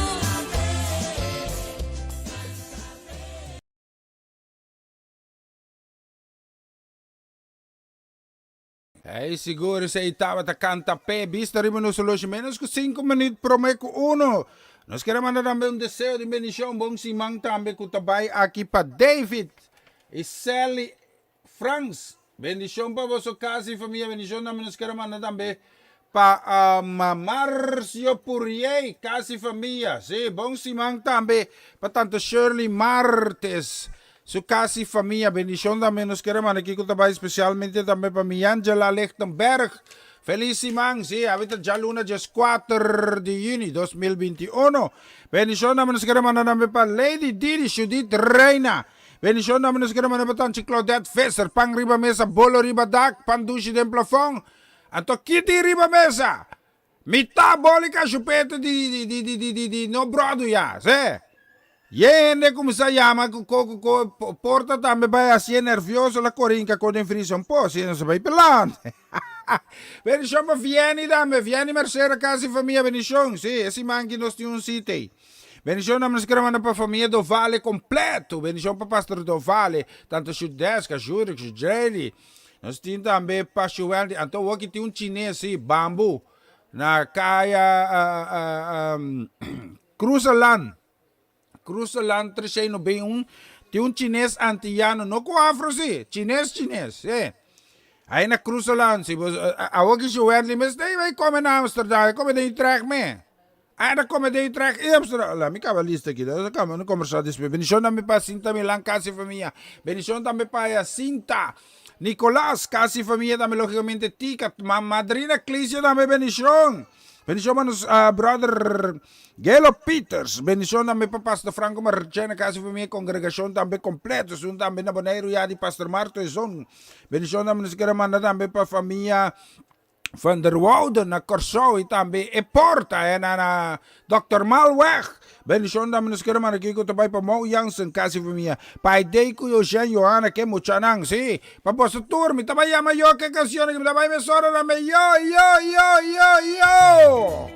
Speaker 2: Ey sigur esey tabata canta p'e bista riba nos oloshi menos cu cinco minuut prome cu uno. Nos kere manda tambe un deseo di bendicion bon siman tambe cu ta bay aki pa David y Sally Frans. Bendicion pa boso casa y famia. Bendicion tambe nos kere manda tambe pa Marcio Puriey, casa y famia. Si, bon siman tambe pa tante Shirley Martes. Su kas i famia. Bendishon tambe nos kere manda kiko ta bai spesialmente tambe pa Miangela Lichtenberg. Felis siman, si, awe ta djaluna 14 di yüni 2021. Bendishon tambe nos kere manda tambe pa Lady Didi Judith Reina. Bendishon tambe nos kere manda pa Tanchi Claudette Visser. Pan riba mesa, bolo riba dak, pan dushi den plafon. Anto kiti riba mesa? Mitá boli kashupete di di di di di di no brodu ya, se. Ye hende kuminsá yama ku ko ku ko porta tambe bai hasié nervioso la kore hinka ko den frisa un po, si no se bai pelante. Benishon pa Vieni tambe, Vieni Mercera kas i famia benishon, si e siman aki nos tin un sita ei. Benishon tambe nos kere manda pa famia Dovale kompleto, benishon pa Pastor Dovale, tanto Shudeska, Shurik, Shudrely, Nos tin tambe Pashu Wendy. Anto awor ki tin un chines, sí, bambu, na kaya Cruzeland. Cruzeland 391. Tin un chines antiyano, no ku afro, sí, chines, chines, sí. Ahí na Cruzeland, sí. Awor ki Shu Wendy mes, ei bai kome na Amsterdam, e kome den Utrecht me. Ai ta kome den Utrecht i Amsterdam. La mi kaba lista aki. Ta kaba no kombersá despues. Bendishon tambe pa Sinta Milan kas i famia. Bendishon tambe pa Jacinta Nicolas kas i famia tambe logikamente Tika ma madrina Clicia tambe bendishon. Bendishon pa nos brother Gelo Peters. Bendishon tambe pa Pastor Franco Marchena kas i famia kongregashon tambe kompleto. Esun tambe na Boneiru ya di Pastor Marto Ezon. Bendishon tambe nos kere manda tambe pa famia Van der Woude na Kòrsou i tambe e porta e na na Dòkter Malweg. Bendishon tambe nos kere manda kiko ta bai pa Mou Jansen kas i famia. Pa Aidey ku Eugène Johanna ke muchanan si. Pa boso tur mi ta bai yama yo ke kanshon aki mi ta bai mesora tambe yo yo yo yo yo.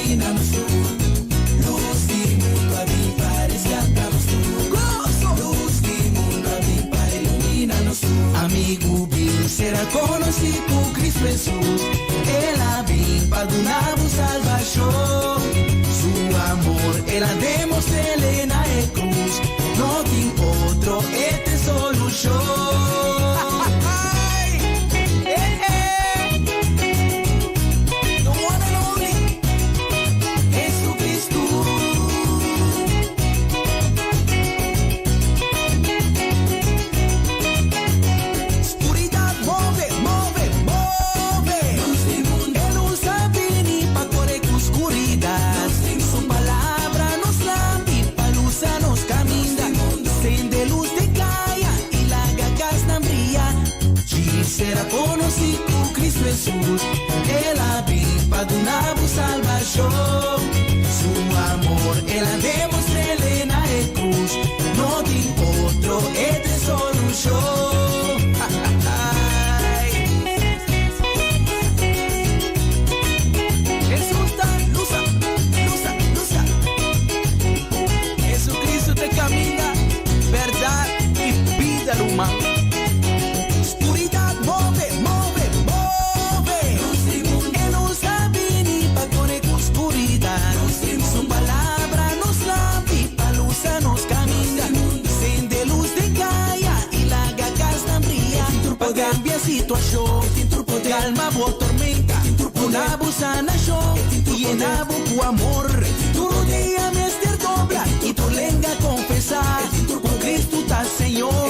Speaker 1: ilumina nos tur. Luz di mundo a bin pa rescata nos tur. Gozo! Luz di mundo a bin pa ilumina nos tur. Amigo bin sera conoci cu Cristo Jesus. El a bin pa duna bo salvacion. Su amor el a demostr'e na e cruz. No tin otro, e ta e solucion. Eh, eh. The one and only Jesucristo. Oscuridad move, move, move. E luz a bini pa core cu oscuridad. Su palabra nos lampi pa lusa nos caminda. Sende luz den caya y laga casnan briya. Y sera conoci cu Cristo Jesus. El a bin pa duna bo salvacion. Su amor el a demostr'e na e cruz. No tin otro, e ta e solucion. Ay. Jesus ta lusa, lusa, lusa. Jesucristo ta caminda, berdad y bida, ruman. Oscuridad move, move, move. E luz a bini pa core cu oscuridad. Su palabra nos lampi pa lusa nos caminda. Sende luz den caya y laga casnan briya. Pa cambia situacion, calma bo tormenta. Duna bo sanacion y yena bo cu amor. Tur rudia mester dobla y tur lenga confesa. Cu Cristo ta Señor.